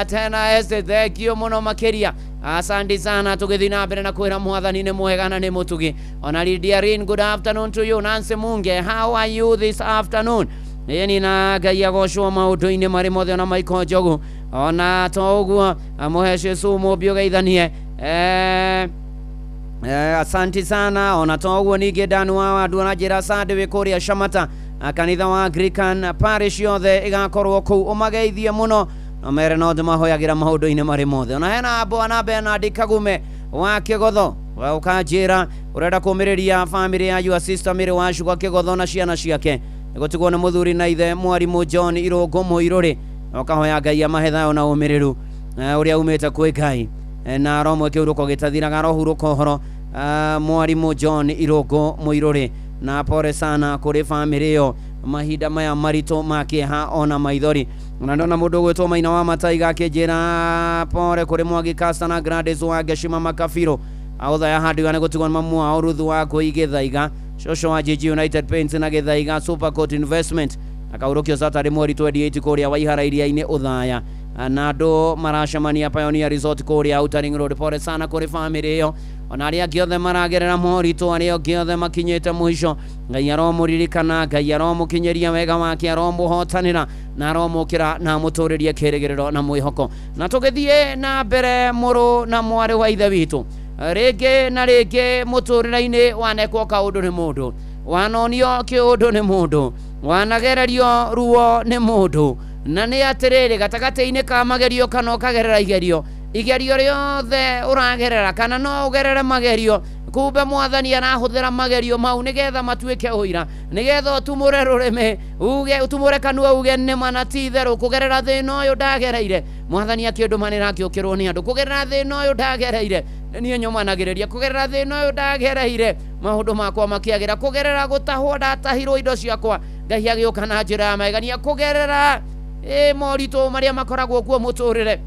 S3: tena Estate, thank you mũno makĩria, asante sana. Tũgĩthiĩ na mbere na kwĩra mwathani nĩ mwega na nĩ mũtugi. Ona Lydia Rin, good afternoon to you. Nancy Munge, how are you this afternoon? Ĩni na Ngai agocwo maũndũ-inĩ marĩ mothe. Ona Michael Njogu ona to ũguo mũhece sumu ũgeithanie asanti sana. Ona to ũguo ningĩ Dan wa wandu ona njĩra sande wĩ kũrĩa Shamata, kanitha wa Anglican parish yothe ĩgakorwo kũu, ũmageithie mũno na mere no ndĩmahoyagĩra maũndũ-inĩ marĩ mothe. Ona hena bwana Bernard Kagume wa Kĩgotho ũkanjĩra ũrenda kũmĩrĩria family ya your sister Mary wa Shuga Kĩgotho na ciana ciake nĩgũtigwo nĩ mũthuri na ithe mwarimũ John Irũngũ Mũirũrĩ, na ũkahoya Ngai amahe thayũ na ũmĩrĩru ũrĩa umĩte kwĩ Ngai, na aromwe kĩhurũko gĩtathiraga, arohurũka ũhoro mwarimũ John Irũngũ Mũirũrĩ, na pole sana kũrĩ family ĩyo mahinda maya maritũ ma kĩeha ona maithori. Na ndona mũndũ ũgwĩtwo Maina wa Mataiga akĩnjĩra pole kũrĩ Mwangi Kasta na Gladys wa Ngeshima Makabiro aũthaya handu nĩ gũtigwo nĩ mamu wao Ruthu wa Ngũi Gĩthaiga, cũcũ wa GG United Paints na Gĩthaiga Supercoat Investment, akaurũkio Saturday mweri 28 kũrĩa Waihara iria-inĩ Ũthaya, na andũ maracemania Pioneer Resort kũrĩa Outer Ring Road. Pole sana kũrĩ family ĩyo ona arĩa angĩ othe maragerera moritũ, arĩa angĩ othe makinyĩte mũico. Ngai aromũririkana, Ngai aromũkinyĩria wega wake, aromũhotanĩra na aromũkĩra na amũtũrĩrie kĩrĩgĩrĩro na mwĩhoko. Na tũgĩthiĩ na mbere, mũrũ na mwarĩ wa ithe witũ, rĩngĩ na rĩngĩ mũtũrĩre-inĩ wanekwo kaũndũ nĩ mũndũ, wanonio kĩũndũ nĩ mũndũ, wanagererio ruo nĩ mũndũ, na nĩ atĩrĩrĩ gatagatĩ-inĩ ka magerio kana ũkagerera igerio, igerio rĩothe ũragerera kana no ũgerere magerio, kumbe mwathani arahũthĩra magerio mau nĩgetha matuĩke ũira, nĩgetha ũtumũre rũrĩmĩ uge, ũtumũre kanua uge nĩma na ti itherũ, kũgerera thĩna ũyũ ndagereire mwathani akĩndũmanĩra akĩũkĩrwo nĩ andũ, kũgerera thĩna ũyũ ndagereire niĩ nyũmanagĩrĩria, kũgerera thĩna ũyũ ndagereire maũndũ makwa makĩagĩra, kũgerera gũtahwo ndatahirwo indo ciakwa Ngai agĩũka na njĩra ya magegania, kũgerera moritũ marĩa makoragwo kuo mũtũrĩre.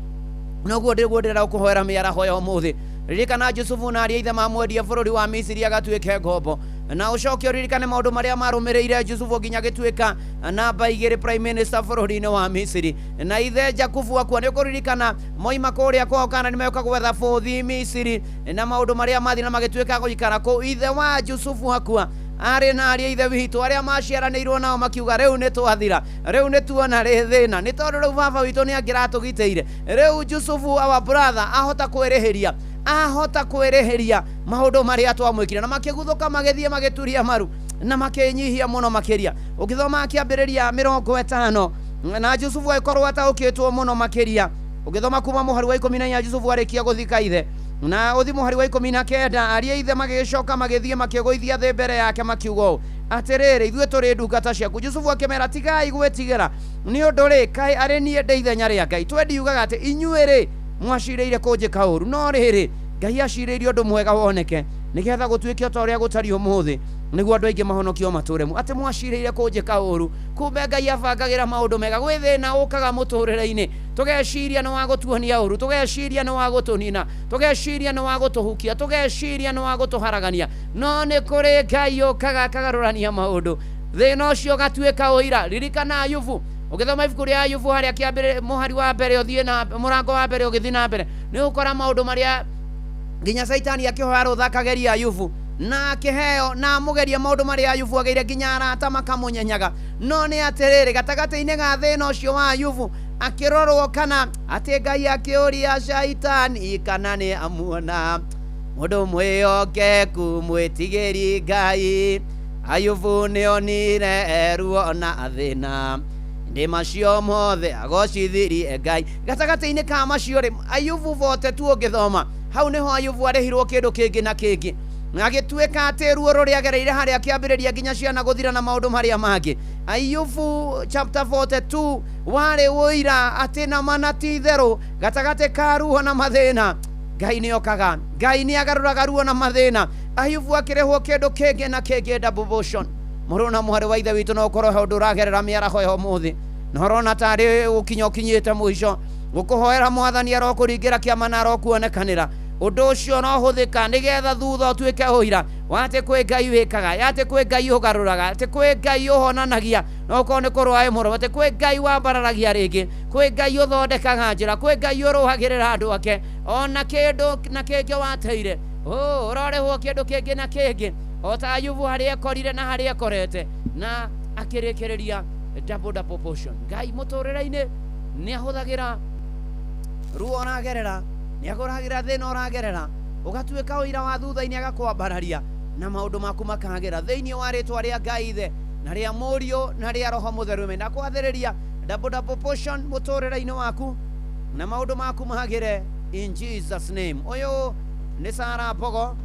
S3: Noguo ndĩguo ndĩrenda gũkũhoera mĩaraho ya ũmũthĩ. Ririkana Jusufu na arĩa ithe mamwendia bũrũri wa Misiri agatuĩke ngombo, na ũcoke ũririkane maũndũ marĩa marũmĩrĩire Jusufu nginya agĩtuĩka namba 2 prime minister bũrũri-inĩ wa Misiri, na ithe Jakubu akua. Nĩ ũkũririkana moima kũrĩa kwao kana nĩmeka gwetha bũthi Misiri, na maũndũ marĩa mathiĩ na magĩtuĩka gũikara kũu. Ithe wa Jusufu akua arĩ na arĩa ithe witũ arĩa maciaranĩirwo nao makiuga rĩu nĩ twathira, rĩu nĩ tuona rĩ thĩna, nĩ tondũ rĩu baba witũ nĩ angĩratũgitĩire. Rĩu Jusufu our brother ahota kwĩrĩhĩria, ahota kwĩrĩhĩria maũndũ marĩa twamwĩkire, na makĩguthũka magĩthiĩ magĩturia maru na makĩnyihia mũno makĩria. Ũgĩthoma kĩambĩrĩria 50 na Jusufu agĩkorwo ataũkĩtwo mũno makĩria. Ũgĩthoma kuma mũhari wa 14, Jusufu arĩkia gũthika ithe, na ũthi mũhari wa 19, arĩa ithe magĩgĩcoka magĩthiĩ makĩgũithia thĩ mbere yake makiuga ũũ, atĩrĩrĩ, ithuĩ tũrĩ ndungata ciaku. Jusufu akĩmera, tigai gwĩtigĩra, nĩ ũndũ rĩ, kaĩ arĩ niĩ ndĩ ithenya rĩa Ngai? Twendiugaga atĩ inyuĩ rĩ mwacirĩire kũnjĩka ũru, no rĩrĩ, Ngai acirĩirie ũndũ mwega woneke, nĩgetha gũtuĩke o ta ũrĩa gũtariĩ ũmũthĩ, nĩguo andũ aingĩ mahonokio matũre mu. Atĩ mwacirĩire kũnjĩka ũru, kumbe Ngai abangagĩra maũndũ mega. Gwĩ thĩna ũkaga mũtũrĩre-inĩ, tũgeciria nĩ wa gũtuonia ũru, tũgeciria nĩ wa gũtũnina, tũgeciria nĩ wa gũtũhukia, tũgeciria nĩ wa gũtũharagania, no nĩ kũrĩ Ngai ũkaga akagarũrania maũndũ, thĩna ũcio ũgatuĩka ũira. Ririkana Ayubu, ũgĩthoma ibuku rĩa Ayubu harĩa kĩambĩrĩria mũhari wa mbere ũthiĩ na mũrango wa mbere ũgĩthiĩ na mbere, nĩ ũgũkora maũndũ marĩa nginya Caitani akĩhoya rũtha akageria Ayubu, Na akĩheo na amũgeria maũndũ marĩa Ayubu ageire nginya arata makamũnyenyaga. No nĩ atĩrĩrĩ, gatagatĩ-inĩ ga thĩna ũcio wa Ayubu akĩrorwo kana atĩ Ngai akĩũria Shaitani kana nĩ amuona mũndũ mwĩhokeku mwĩtigĩri Ngai. Ayubu nĩonire ruo na thĩna, ndĩ macio mothe agocithirie Ngai. Gatagatĩ-inĩ ka macio rĩ, Ayubu vote tu ũngĩthoma hau nĩho Ayubu arĩhirwo kĩndũ kĩngĩ na kĩngĩ, agĩtuĩka atĩ ruo rũrĩa agereire harĩa akĩambĩrĩria nginya ciana gũthira na maũndũ marĩa mangĩ. Ayubu chapter 42 warĩ ũira atĩ na mana ti itherũ gatagatĩ ka ruo na mathĩna Ngai nĩokaga, Ngai nĩagarũraga ruo na mathĩna. Ayubu akĩrĩhwo kĩndũ kĩngĩ na kĩngĩ, double portion. Mũrũ na mwarĩ wa ithe witũ, no ũkorwo he ũndũ ũragerera mĩaraho ya ũmũthĩ na ũrona tarĩ gũkinya ũkinyĩte mũico, gũkũhoera mwathani arokũringĩra kĩama na arokuonekanĩra. Ũndũ ũcio no hũthĩka nĩgetha thutha ũtuĩke ũira wa atĩ kwĩ Ngai wĩkaga, atĩ kwĩ Ngai ũgarũraga, atĩ kwĩ Ngai ũhonanagia, no ũkorwo nĩ kũrũa ĩ mũrũ, atĩ kwĩ Ngai wambararagia rĩngĩ, kwĩ Ngai ũthondekaga njĩra, kwĩ Ngai ũrũagĩrĩra andũ ake ona kĩndũ na kĩngĩ wateire. Ũrorĩhwo kĩndũ kĩngĩ na kĩngĩ o ta Ayubu harĩa ekorire na harĩa ekorete na akĩrĩkĩrĩria double double portion. Ngai mũtũrĩre-inĩ nĩ ahũthagĩra ruo ũragerera, nĩ agũragĩra thĩna ũragerera, ũgatuĩka ũira wa thutha-inĩ agakwambararia na maũndũ maku makagĩra thĩinĩ wa rĩtwa rĩa Ngai Ithe na rĩa Mũriũ na rĩa Roho Mũtheru. Amen. Ndakwathĩrĩria double double portion mũtũrĩre-inĩ waku na maũndũ maku magĩre in Jesus name. Ũyũ nĩ Sarah Mbogo.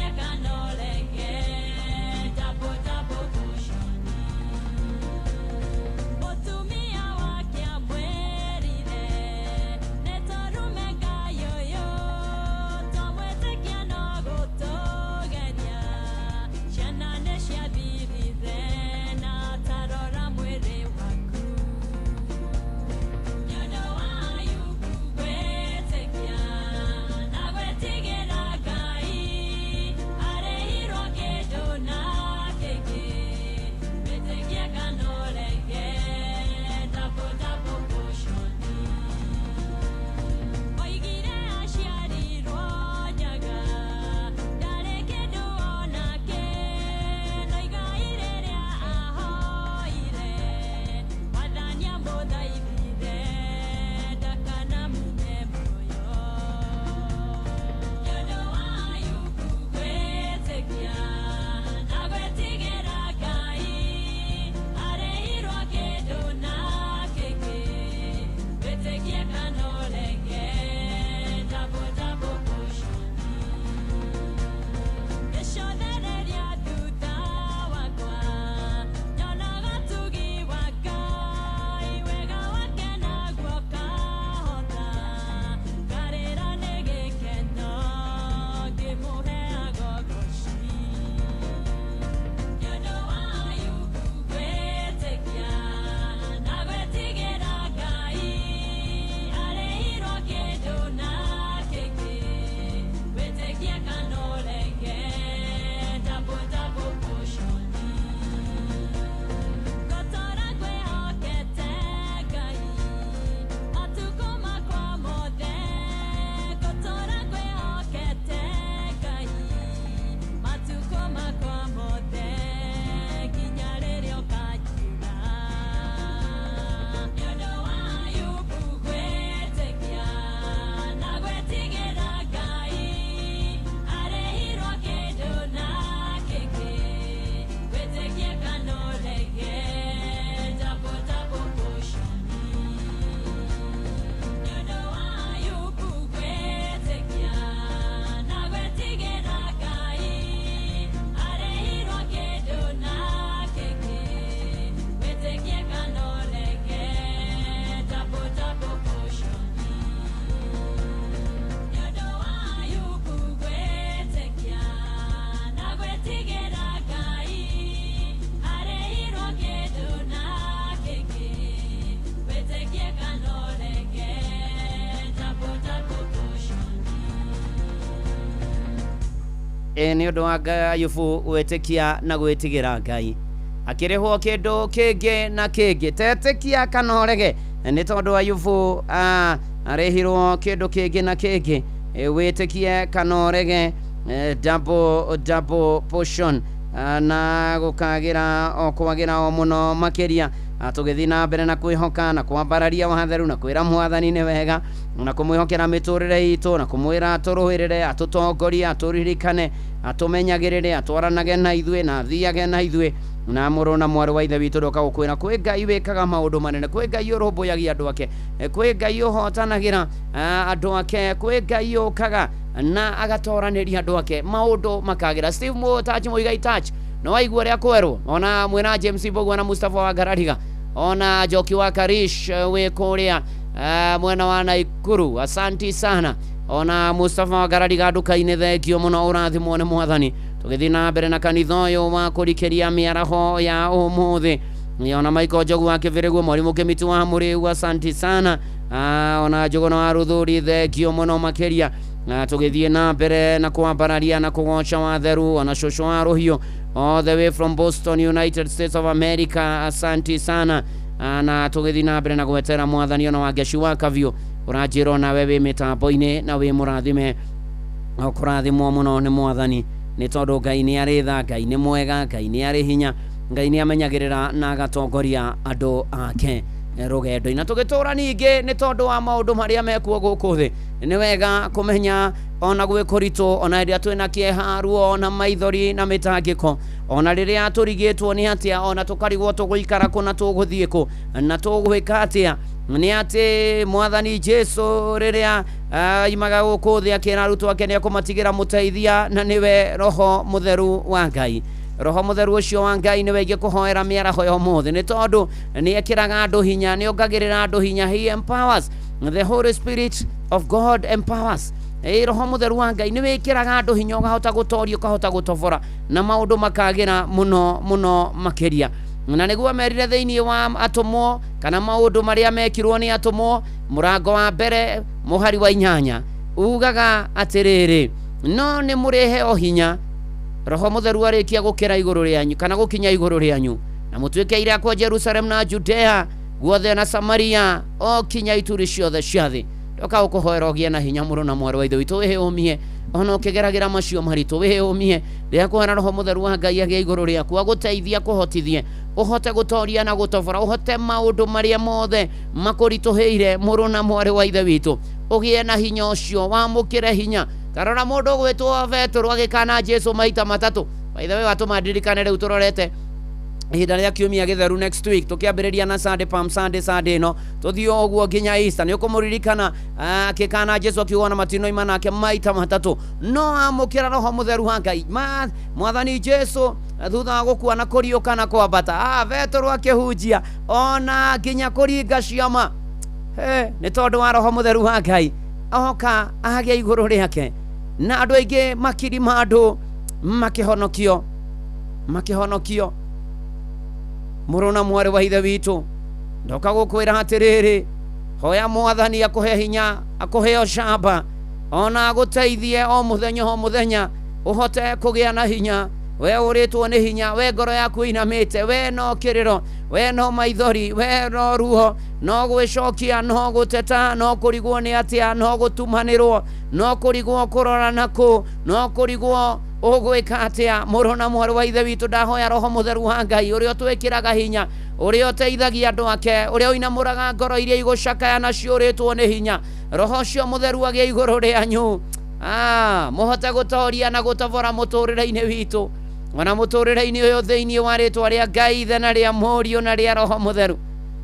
S8: Yeah.
S3: Nĩ ũndũ wa Ayubu gwĩtĩkia na gwĩtigĩra Ngai, akĩrĩhwo kĩndũ kĩngĩ na kĩngĩ. Tetĩkia kana ũrege, nĩ tondũ Ayubu arĩhirwo kĩndũ kĩngĩ na kĩngĩ. Wĩtĩkie kana ũrege, double double portion, na gũkagĩra o kwagĩra o mũno makĩria. Tũgĩthiĩ na mbere na kwĩhoka na kwambararia watheru na kwĩra Mwathani nĩ wega na kũmwĩhokera mĩtũrĩre itũ na kũmwĩra atũrũĩrĩre, atũtongorie, atũririkane, atũmenyagĩrĩre, atwaranage na ithuĩ na athiage na ithuĩ. Na mũrũ na mwarĩ wa ithe witũ, ndoka gũkwĩra kwĩ Ngai wĩkaga maũndũ manene, kwĩ Ngai ũrũmbũyagia andũ ake, kwĩ Ngai ũhotanagĩra andũ ake, kwĩ Ngai ũkaga na agatoranĩria andũ ake, maũndũ makagĩra. Steve Mũtachi Mũigai Touch, no waigua ũrĩa kwerwo ona mwĩna James Mbũgua na Mustafa wa Ngarariga, ona Njoki wa Karish, wĩ kũrĩa mwena wa Naikuru, asanti sana. Ona Mustafa wa Ngarariga nduka-inĩ, thengio mũno, ũrathimwo nĩ Mwathani. Tũgĩthiĩ na mbere na kanitha ũyũ wa kũrikĩria mĩaraho ya ũmũthĩ, ona Michael Njogu wa Kĩbĩrĩguo, mwarimũ Kĩmiti wa Mũrĩu, asanti sana. Ona Njũgũna wa Rũthũri, thengio mũno makĩria. Tũgĩthiĩ na mbere na kwambararia na kũgoca watheru, ona cũcũ wa Rũhiũ all the way from Boston, United States of America, asanti sana. Na tũgĩthiĩ na mbere na gwetera Mwathani, ona Wangeci wa Kaviũ, ũranjĩra onawe wĩ mĩtambo-inĩ na wĩ mũrathime, kũrathimwo mũno nĩ Mwathani, nĩ tondũ Ngai nĩ arĩ tha, Ngai nĩ mwega, Ngai nĩ arĩ hinya, Ngai nĩ amenyagĩrĩra na agatongoria andũ ake rũgendo-inĩ. Na tũgĩtũra ningĩ nĩ tondũ wa maũndũ marĩa mekuo gũkũ thĩ, nĩ wega kũmenya ona gwĩ kũritũ, ona rĩrĩa twĩna kĩeha, ruo na maithori na mĩtangĩko, ona rĩrĩa tũrigĩtwo nĩ atĩa, ona tũkarigwo tũgũikara kũ na tũgũthiĩ kũ na tũgwĩka atĩa, nĩ atĩ Mwathani Jesu rĩrĩa aimaga gũkũ thĩ akĩra arutwo ake nĩ ekũmatigĩra mũteithia, na nĩwe Roho Mũtheru wa Ngai. Roho Mũtheru ũcio wa Ngai nĩwe ingĩkũhoera mĩaraho ya ũmũthĩ, nĩ tondũ nĩ ekĩraga andũ hinya, nĩ ongagĩrĩra andũ hinya. He empowers. The Holy Spirit of God empowers. Roho Mũtheru wa Ngai nĩ wĩkĩraga andũ hinya, ũkahota gũtoria, ũkahota gũtobora na maũndũ makagĩra mũno mũno makĩria. Na nĩguo merire thĩinĩ wa atũmwo, kana maũndũ marĩa mekirwo nĩ atũmwo, mũrango wa mbere mũhari wa 8, ugaga atĩrĩrĩ, no nĩ mũrĩheo hinya Roho Mũtheru arĩkia gũkĩra igũrũ rĩanyu kana gũkinya igũrũ rĩanyu, na mũtuĩke aira akwa Jerusalem na Judea guothe na Samaria o kinya ituri ciothe cia thĩ. Ndoka gũkũhoera ũgĩe na hinya, mũrũ na mwarĩ wa ithe witũ, wĩyũmie ona ũkĩgeragĩra macio maritũ, wĩyũmie. Ndĩrakũhoera Roho Mũtheru wa Ngai agĩe igũrũ rĩaku, agũteithia, kũhotithie ũhote gũtoria na gũtobora, ũhote maũndũ marĩa mothe makũritũhĩire, mũrũ na mwarĩ wa ithe witũ, ũgĩe na hinya ũcio, wamũkĩre hinya. Tarora mũndũ ũgwĩtwo Betũrũ agĩkana Jesu maita 3. By the way, watũma ndirikane rĩu tũrorete ihinda rĩa kiumia gĩtheru next week, tũkĩambĩrĩria na Sunday, Palm Sunday, Sunday ĩno tũthiĩ o ũguo nginya Easter. Nĩ ũkũmũririkana akĩkana Jesu akiuga na matinoima nake maita 3, no amũkĩra Roho Mũtheru wa Ngai. Mwathani Jesu thutha wa gũkua na kũriũka na kwambata, Betũrũ akĩhunjia ona nginya kũringa ciama, nĩ tondũ wa Roho Mũtheru wa Ngai oka agĩa igũrũ rĩake, na andũ aingĩ makiri ma andũ makĩhonokio, makĩhonokio. Mũrũ na mwarĩ wa ithe witũ, ndoka gũkwĩra atĩrĩrĩ, hoya Mwathani akũhe hinya, akũhe ũcamba, ona agũteithie o mũthenya o mũthenya ũhote kũgĩa na hinya. We ũrĩtwo nĩ hinya, we ngoro yaku ĩinamĩte, we no kĩrĩro, we no maithori, we no ruo, no gwĩcokia, no gũteta, no kũrigwo nĩ atĩa, no gũtumanĩrwo, no kũrigwo kũrora nakũ, no kũrigwo ũgwĩka atĩa. Mũrũ na mwarĩ wa ithe witũ, ndahoya Roho Mũtheru wa Ngai ũrĩa ũtwĩkĩraga hinya, ũrĩa ũteithagia andũ ake, ũrĩa ũinamũraga ngoro iria igũcakaya na ciũrĩtwo nĩ hinya, Roho ũcio Mũtheru agĩe igũrũ rĩanyu, mũhote gũtoria na gũtobora mũtũrĩre-inĩ witũ, ona mũtũrĩre-inĩ ũyũ, thĩinĩ wa rĩtwa rĩa Ngai Ithe na rĩa Mũriũ na rĩa Roho Mũtheru.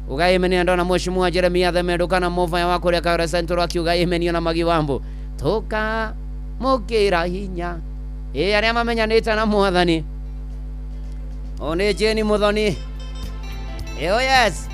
S3: Uga amen. Ndona Mheshimiwa Jeremia Themendo kana Movaya wa kũrĩa Kayore Central akiuga amen, ona Magiwambo tũka mũkĩra hinya. Ĩ arĩa mamenyanĩte na Mwathani, o nĩ Jane Muthoni. Oh yes.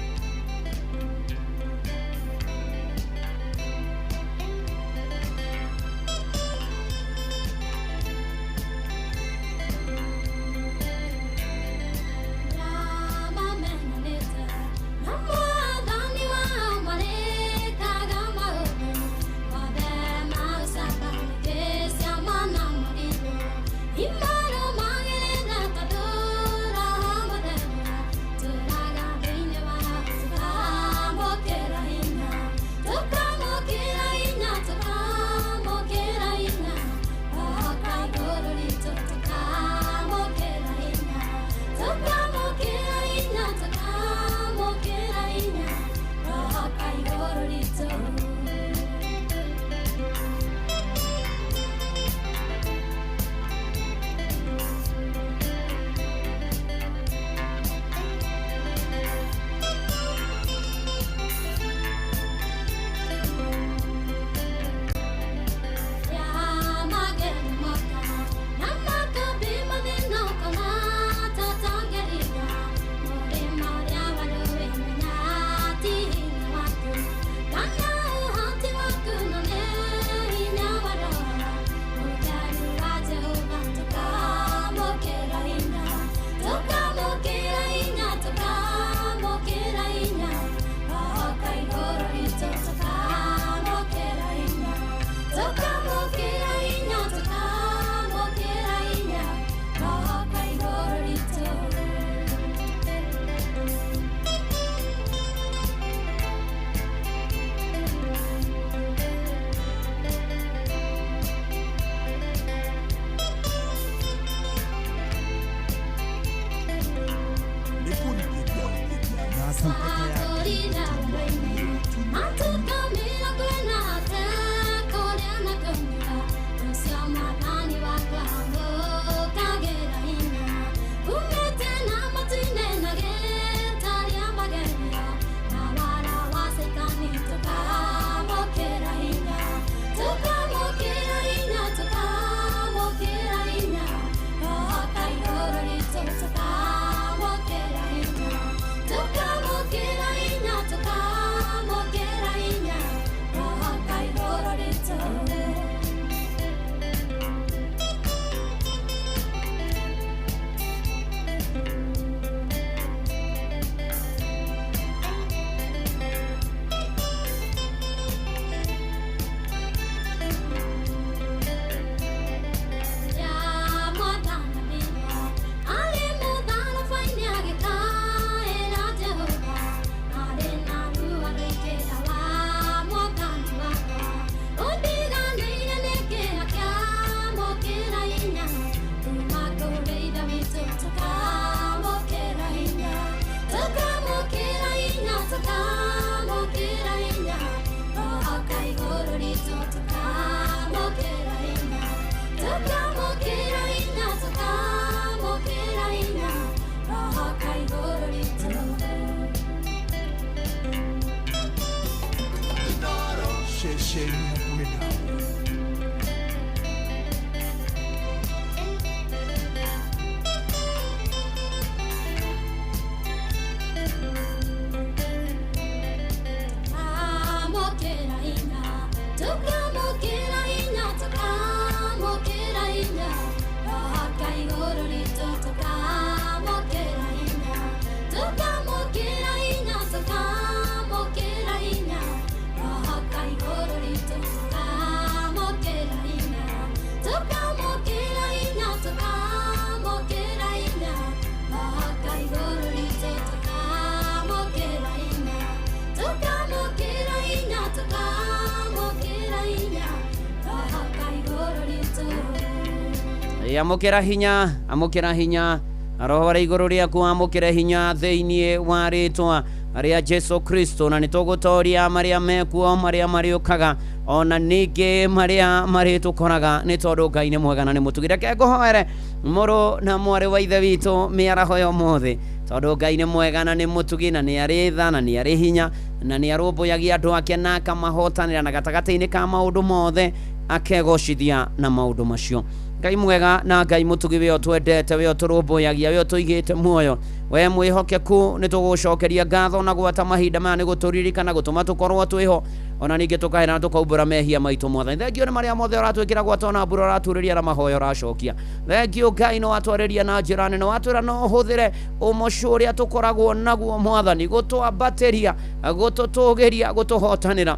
S3: Amũkĩra hinya, amũkĩra hinya, roho wa igũrũ rĩaku amũkĩre hinya thĩinĩ wa rĩtwa rĩa Jesu Kristo, na nĩtũgũtoria marĩa mekuo, marĩa marĩũkaga, ona ningĩ marĩa marĩtũkoraga, nĩ tondũ Ngai nĩ mwega na nĩ mũtugi. Reke ngũhoere mũrũ na mwarĩ wa ithe witũ mĩaraho ya ũmũthĩ, tondũ Ngai nĩ mwega na nĩ mũtugi, na nĩ arĩ tha na nĩ arĩ hinya, na nĩ arũmbũyagia andũ ake na akamahotanĩra, na gatagatĩ-inĩ ka maũndũ mothe akegocithia na maũndũ macio. Ngai mwega na Ngai mũtugi, we ũtwendete, we ũtũrũmbũyagia, we ũtũigĩte muoyo, we mwĩhokeku, nĩ tũgũcokeria ngatho na gwata mahinda maya nĩ gũtũririkana, gũtũma tũkorwo twĩho, ona ningĩ tũkahera na tũkaumbũra mehia maitũ. Mwathani, thengio nĩ marĩa mothe ũratwĩkĩra gwata ona mbura ũraturĩria na mahoya ũracokia. Thengio Ngai nĩ watwarĩria na njĩra nene, watwĩra no ũhũthĩre ũmoco ũrĩa tũkoragwo naguo Mwathani, gũtwambatĩria, gũtũtũgĩria, gũtũhotanĩra.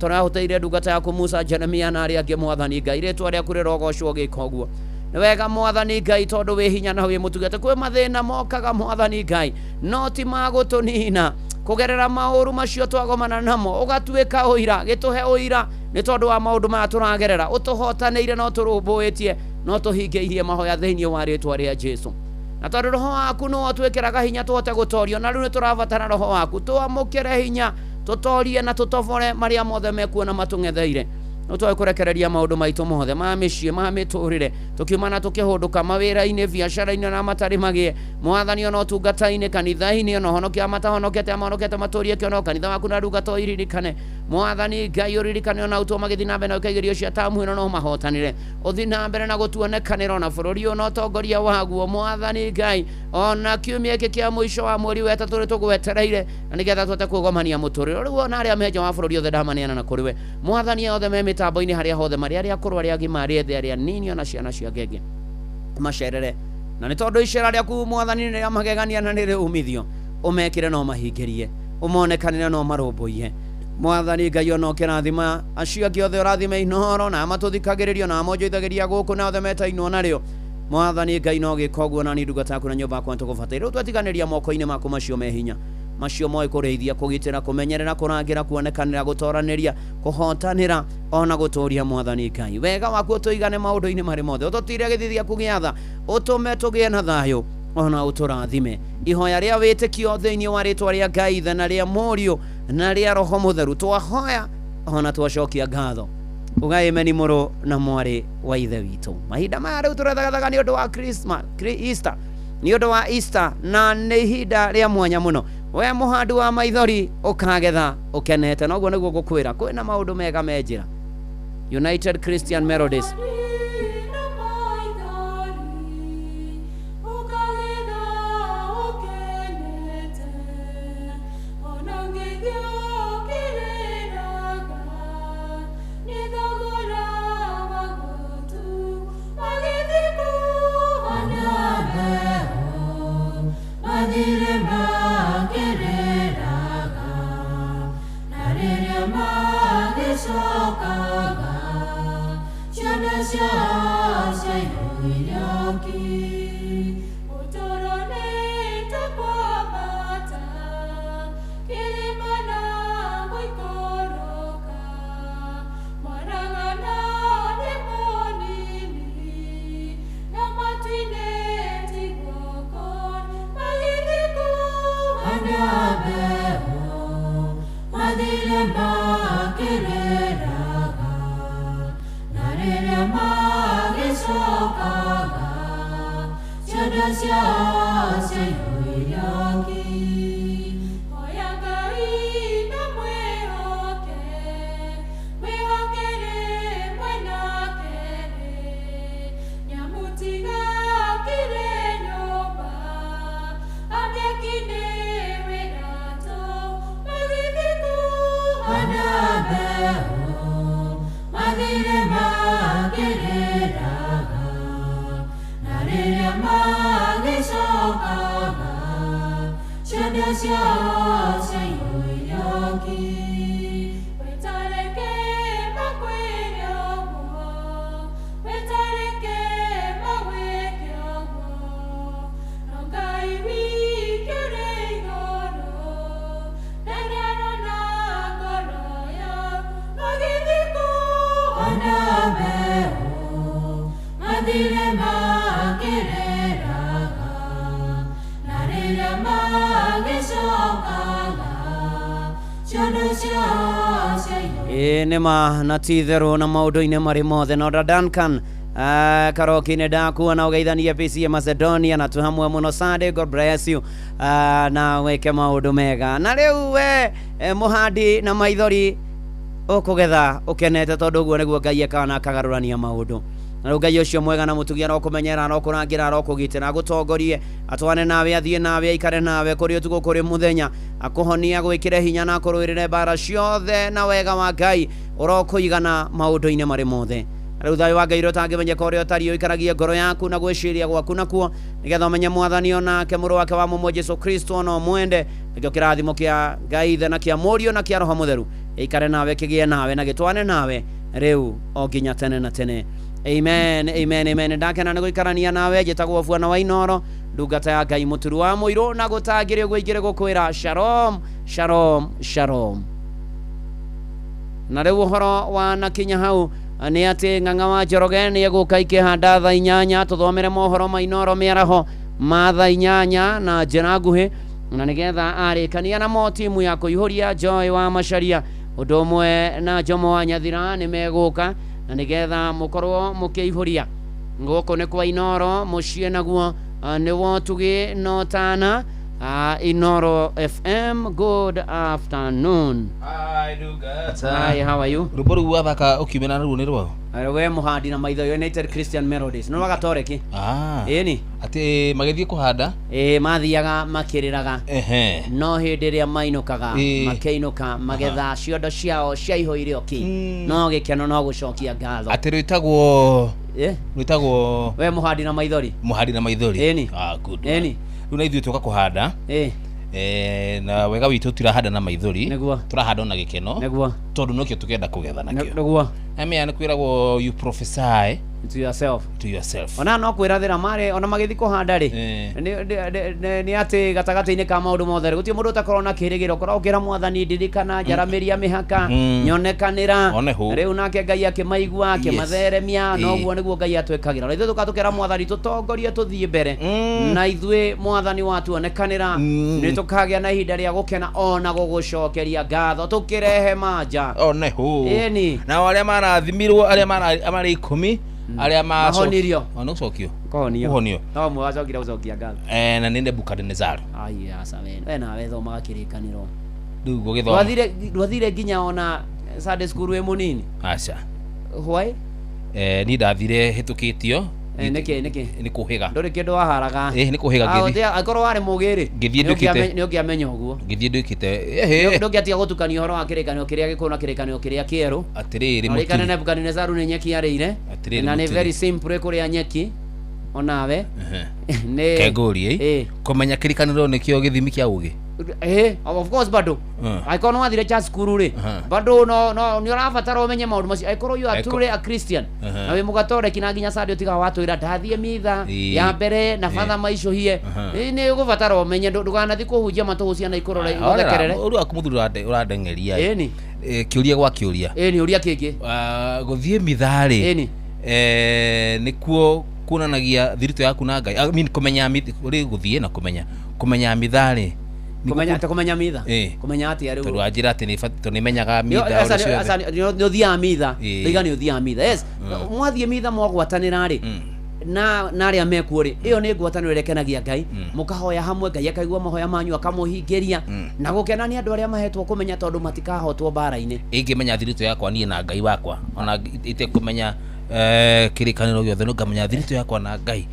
S3: Tũrahoteire ndungata yaku Musa, Jeremia na arĩa angĩ. Mwathani Ngai, rĩtwa rĩaku rĩrogocwo gĩka ũguo. Nĩ wega Mwathani Ngai, tondũ wĩ hinya na wĩ mũtugi, atĩ kwĩ mathĩna mokaga Mwathani Ngai, no ti ma gũtũnina. Kũgerera maũru macio twagomana namo, ũgatuĩka ũira, gĩtũhe ũira nĩ tondũ wa maũndũ maya tũragerera. Ũtũhotanĩire na ũtũrũmbũĩtie na ũtũhingĩirie mahoya thĩinĩ wa rĩtwa rĩa Jesu. Na tondũ roho waku nĩwe ũtwĩkĩraga hinya tũhote gũtorio, na rĩu nĩ tũrabatara roho waku, twamũkĩre hinya, tũtorie na tũtobore marĩa mothe mekuo na matũng'etheire. No twage kũrekereria maũndũ maitũ mothe ma mĩciĩ, ma mĩtũrĩre, tũkiuma na tũkĩhũndũka mawĩra-inĩ, biacara-inĩ, na matarĩ magĩe Mwathani, ona ũtungata-inĩ, kanitha-inĩ, ona ũhonokia matahonokete, amahonokete matũrie kĩono kanitha waku na ndungata ũiririkane. Mwathani Ngai, ũririkane ona ũtwo magĩthiĩ na mbere na gwĩka igerio cia tamu ĩno, no mahotanĩre, ũthiĩ na mbere na gũtuonekanĩra ona bũrũri ũyũ na ũtongoria waguo. Mwathani Ngai, ona kiumia gĩkĩ kĩa mũico wa mweri wa ĩtatũ nĩtũgwetereire, na nĩgetha tũhote kwĩgomania mũtũrĩre. Rĩu ona arĩa me nja wa bũrũri othe ndamaneana na kũrĩ we Mwathani, othe me mĩtambo-inĩ harĩa hothe marĩ, arĩa akũrũ, arĩa agima, arĩa ethĩ, arĩa nini, ona ciana cia ngenge macerere, na nĩ tondũ icera rĩaku Mwathani nĩ rĩa magegania na nĩ rĩ umithio, ũmekĩre no mahingĩrie, ũmonekanĩre no marũmbũiye. Mwathani Ngai, ona ũkĩrathima acio angĩ othe ũrathime Inooro na matũthikagĩrĩrio na monjoithagĩria gũkũ na othe metainwo narĩo. Mwathani Ngai, no gĩka ũguo, na niĩ ndungata yaku na nyũmba yakwa nĩtũgũbataire. Rĩu twatiganĩria moko-inĩ maku macio me hinya, macio moĩ kũrĩithia, kũgitĩra, kũmenyerera, kũrangĩra, kuonekanĩra, gũtoranĩria, kũhotanĩra, ona gũtũria. Mwathani Ngai, wega waku ũtũigane maũndũ-inĩ marĩ mothe, ũtũtire gĩthithi gĩaku gĩa tha, ũtũme tũgĩe na thayũ. Ona ũtũrathime. Ihoya rĩa wĩtĩkio thĩinĩ wa rĩtwa rĩa Ngai Ithe na rĩa Mũriũ na rĩa Roho Mũtheru, twahoya ona twacokia ngatho. Uga ameni mũrũ na mwarĩ wa Ithe witũ. Mahinda maya rĩu tũrethagathaga nĩ ũndũ wa Christmas, Easter, nĩ ũndũ wa Easter, na nĩ ihinda rĩa mwanya mũno. We mũhandu wa maithori ũkagetha ũkenete, noguo nĩguo ngũkwĩra, kwĩna maũndũ mega me njĩra. United Christian Melodies. Nĩma na ti itherũ na maũndũ-inĩ marĩ mothe. Na Oda Duncan karoki-inĩ ndakuona na ũgeithanie PCA Macedonia na twĩ hamwe mũno. Sunday, God bless you, na wĩke maũndũ mega. Na rĩu we mũhandi na maithori ũkũgetha ũkenete, tondũ ũguo nĩguo Ngai ekaga na akagarũrania maũndũ. Na rĩu Ngai ũcio mwega na mũtugi arokũmenyera, arokũrangĩra, arokũgitĩra, agũtongorie, atwane nawe, athiĩ nawe, aikare nawe kũrĩ ũtukũ kũrĩ mũthenya, akũhonie, agwĩkĩre hinya na akũrũĩrĩre mbara ciothe, na wega wa Ngai ũrokũigana maũndũ-inĩ marĩ mothe. Rĩu thayũ wa Ngai ũrĩa ũtangĩmenyeka ũrĩa ũtariĩ ũikaragie ngoro yaku na gwĩciria gwaku nakuo, nĩgetha ũmenye Mwathani onake mũrũ wake wa mũmwe Jesu Kristo ona ũmwende. Nĩkĩo kĩrathimo kĩa Ngai Ithe na kĩa Mũriũ na kĩa Roho Mũtheru ĩikare nawe, kĩgĩe nawe na gĩtwane nawe rĩu o nginya tene na tene. Amen, amen, amen. Ndakena nĩ gũikarania nawe. Njĩtagwo Bwana wa Inooro, ndungata ya Ngai mũturu wa mũirũ, na gũtangĩrĩ ũguo ingĩrĩ gũkwĩra shalom, shalom, shalom. Na rĩu ũhoro wa nakinya hau nĩ atĩ Ng'ang'a wa Njoroge nĩ egũka ikĩhanda thaa 8, tũthomere mohoro ma Inooro mĩaraho ma thaa 8 na njĩra nguhĩ, na nĩgetha arĩkania namo timu ya kũihũria Joy wa Macharia ũndũ ũmwe na Jomo wa Nyathira nĩ megũka, na nĩgetha mũkorwo mũkĩihũria. Gũkũ nĩ kwa Inooro mũciĩ, naguo nĩ wotugi no tana. Inooro FM, good afternoon.
S8: Hi, Ndungata.
S3: Hi, how are you?
S8: Rwĩmbo rũu wathaka ũkiumĩra naruo nĩ rwaũ?
S3: We mũhandi na maitho, United Christian Melodies. Nĩ rwa Gatoreki. Ĩni.
S8: Atĩ magĩthiĩ kũhanda?
S3: Ĩĩ, mathiaga makĩrĩraga. No hĩndĩ ĩrĩa mainũkaga, makĩinũka magetha ciondo ciao ciaihũire ũki, no gĩkeno no gũcokia ngatho.
S8: Atĩ rwĩtagwo rwĩtagwo
S3: We mũhandi na maithori.
S8: Mũhandi na maithori.
S3: Ĩni.
S8: Ah, good.
S3: Ĩni.
S8: Rĩu na ithuĩ tũka kũhanda. Na wega witũ tirahanda na maithori.
S3: Nĩguo.
S8: Tũrahanda ona gĩkeno.
S3: Nĩguo.
S8: Tondũ nokĩo tũkenda kũgetha nakĩo.
S3: Nĩguo.
S8: Amea nĩ kwĩragwo you prophesy
S3: To yourself.
S8: To yourself.
S3: Ona no kwirathira mare ona magithi kuhanda ri ni ati gatagati-ini ka maundu mothe guti mundu utakorwo na kirigiro korwo ukira mwathani ndirikana njaramiria mihaka nyonekanira riu nake Ngai akimaigua akimatheremia noguo niguo Ngai atwikagira ithuĩ tukatukira mwathani tutongorie tuthie mbere na ithuĩ mwathani watuonekanira ni tukagia na ihinda ria gukena ona gugucokeria ngatho tukirehe manja
S8: oneho
S3: ĩni
S8: na aria marathimirwo aria marĩ 10 aria
S3: mahonirio
S8: ona ucokio
S3: kuhonio no mwacokire gucokia ngatho
S8: na nĩ Nebukadnezar
S3: ai aca we nawe thomaga kirikaniro
S8: riu gugithoma
S3: ndwathire nginya ona Sunday school wi munini
S8: aca
S3: why
S8: ni ndathire hitukitio
S3: niki niki
S8: ni kuhiga
S3: nduri kindu waharaga
S8: ni kuhiga
S3: ngithi akorwo wari mugiri
S8: ngithie ndukite
S3: ni ungiamenya uguo
S8: ngithie ndukite
S3: ndungiatiga gutukania uhoro wa kirikanio kiria gikuru na kirikanio kiria kieru
S8: atiriri
S3: mutirikane Nebukadnezaru ni nyeki ariire na ni very simple kuria nyeki onawe ni
S8: kengurie kumenya kirikaniro nikio githimi kia ugi
S3: of course bado aikorwo no wathire cha cukuru ri bado no ni urabatara umenye maundu macio aikorwo you are truly a Christian na wi mugatoreki na nginya Sunday utiga watwira ndathie mitha ya mbere na father maicuhie ni ugubatara umenye nduganathi kuhunjia matuhu ciana ikurora igothekerere
S8: uru akumuthuri uradengeria
S3: ĩni
S8: kiuria gwa kiuria
S3: ĩni uria kingi
S8: guthie mitha ri
S3: ĩni
S8: nikuo kuonanagia thiritũ yaku na Ngai I mean kumenya uri guthie na kumenya mitha ri
S3: kumenya ati kumenya mitha kumenya ati ari
S8: tondu anjira ati ni menyaga mitha
S3: uri ciothe ni uthiaga mitha ndiga ni uthiaga mitha yes mwathie mitha mwagwatanira ri na aria mekuo ri iyo ni ngwataniro ĩrĩa ĩkenagia Ngai mukahoya hamwe Ngai akaigua mahoya manyu akamuhingĩria na gukena ni andu aria mahetwo kumenya tondu matikahotwo mbara-inĩ
S8: ingĩmenya thiritũ yakwa niĩ na Ngai wakwa ona itekumenya kirikaniro gĩothe no ngamenya thiritũ yakwa na Ngai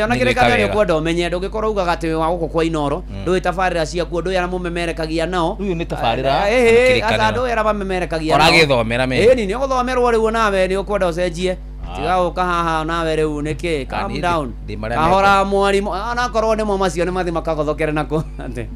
S3: ona kirikaniro ni ukwenda umenye ndungikorwo ugaga ati wa guku kwa Inoro ndui tabarira ciakuo ndui ara mumemerekagia nao
S8: riu ni tabarira
S3: aca ndui ara mamemerekagia nao
S8: uragithomera me
S3: ni ni uguthomerwo riu nawe ni ukwenda ucenjie tiga guka haha nawe riu niki calm down kahora mwarimu onakorwo nimo macio ni mathi makagothokere nako ati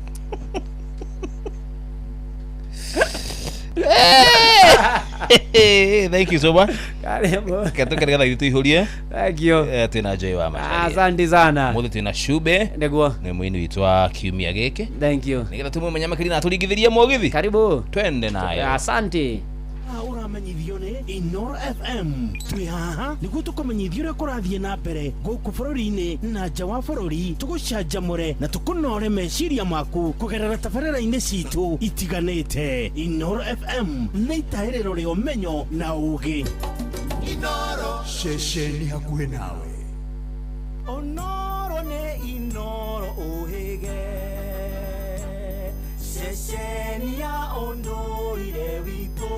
S8: Thank you so much.
S3: Karibu.
S8: Katoka ngetha gitu ihurie.
S3: Thank you.
S8: Twina Joy wa Macharia.
S3: Asante sana.
S8: Muthe twina Shube.
S3: Niguo.
S8: Ni muini witu wa kiumia giki.
S3: Thank you.
S8: Nigetha tumumenye makiri na turingithirie mugithi.
S3: Karibu.
S8: Twende nayo.
S3: Asante.
S2: Uramenyithio nĩ Inoro FM twĩ haha nĩguo tũkũmenyithia ũrĩa kũrathiĩ na mbere gũkũ bũrũri-inĩ na nja wa bũrũri tũgũcanjamũre na tũkũnore meciria maku kũgerera tabarĩra-inĩ citũ itiganĩte. Inoro FM nĩ itahĩrĩro rĩa ũmenyo na ũũgĩ.
S19: Inoro ceceni hakuhĩ nawe.
S7: Onoro nĩ Inoro ũhĩge ceceni ya ũndũire witũ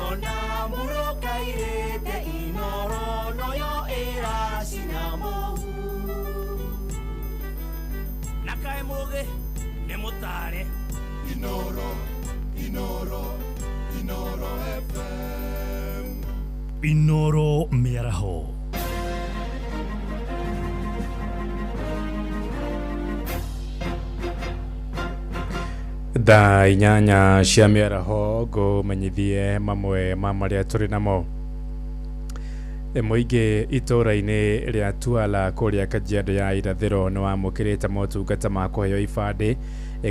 S7: ona mũrũkairĩte Inoro noyo ĩracina mũhu na kaĩ mũgĩ nĩ mũtare.
S19: Inoro, Inoro, Inoro FM. Inoro mĩaraho.
S1: Thaa 8 cia mĩaraho ngũmenyithie mamwe ma marĩa tũrĩ namo. Mũingĩ itũũra-inĩ rĩa Tuala kũrĩa Kajiado ya irathĩro nĩ wamũkĩrĩte motungata ma kũheo ibandĩ,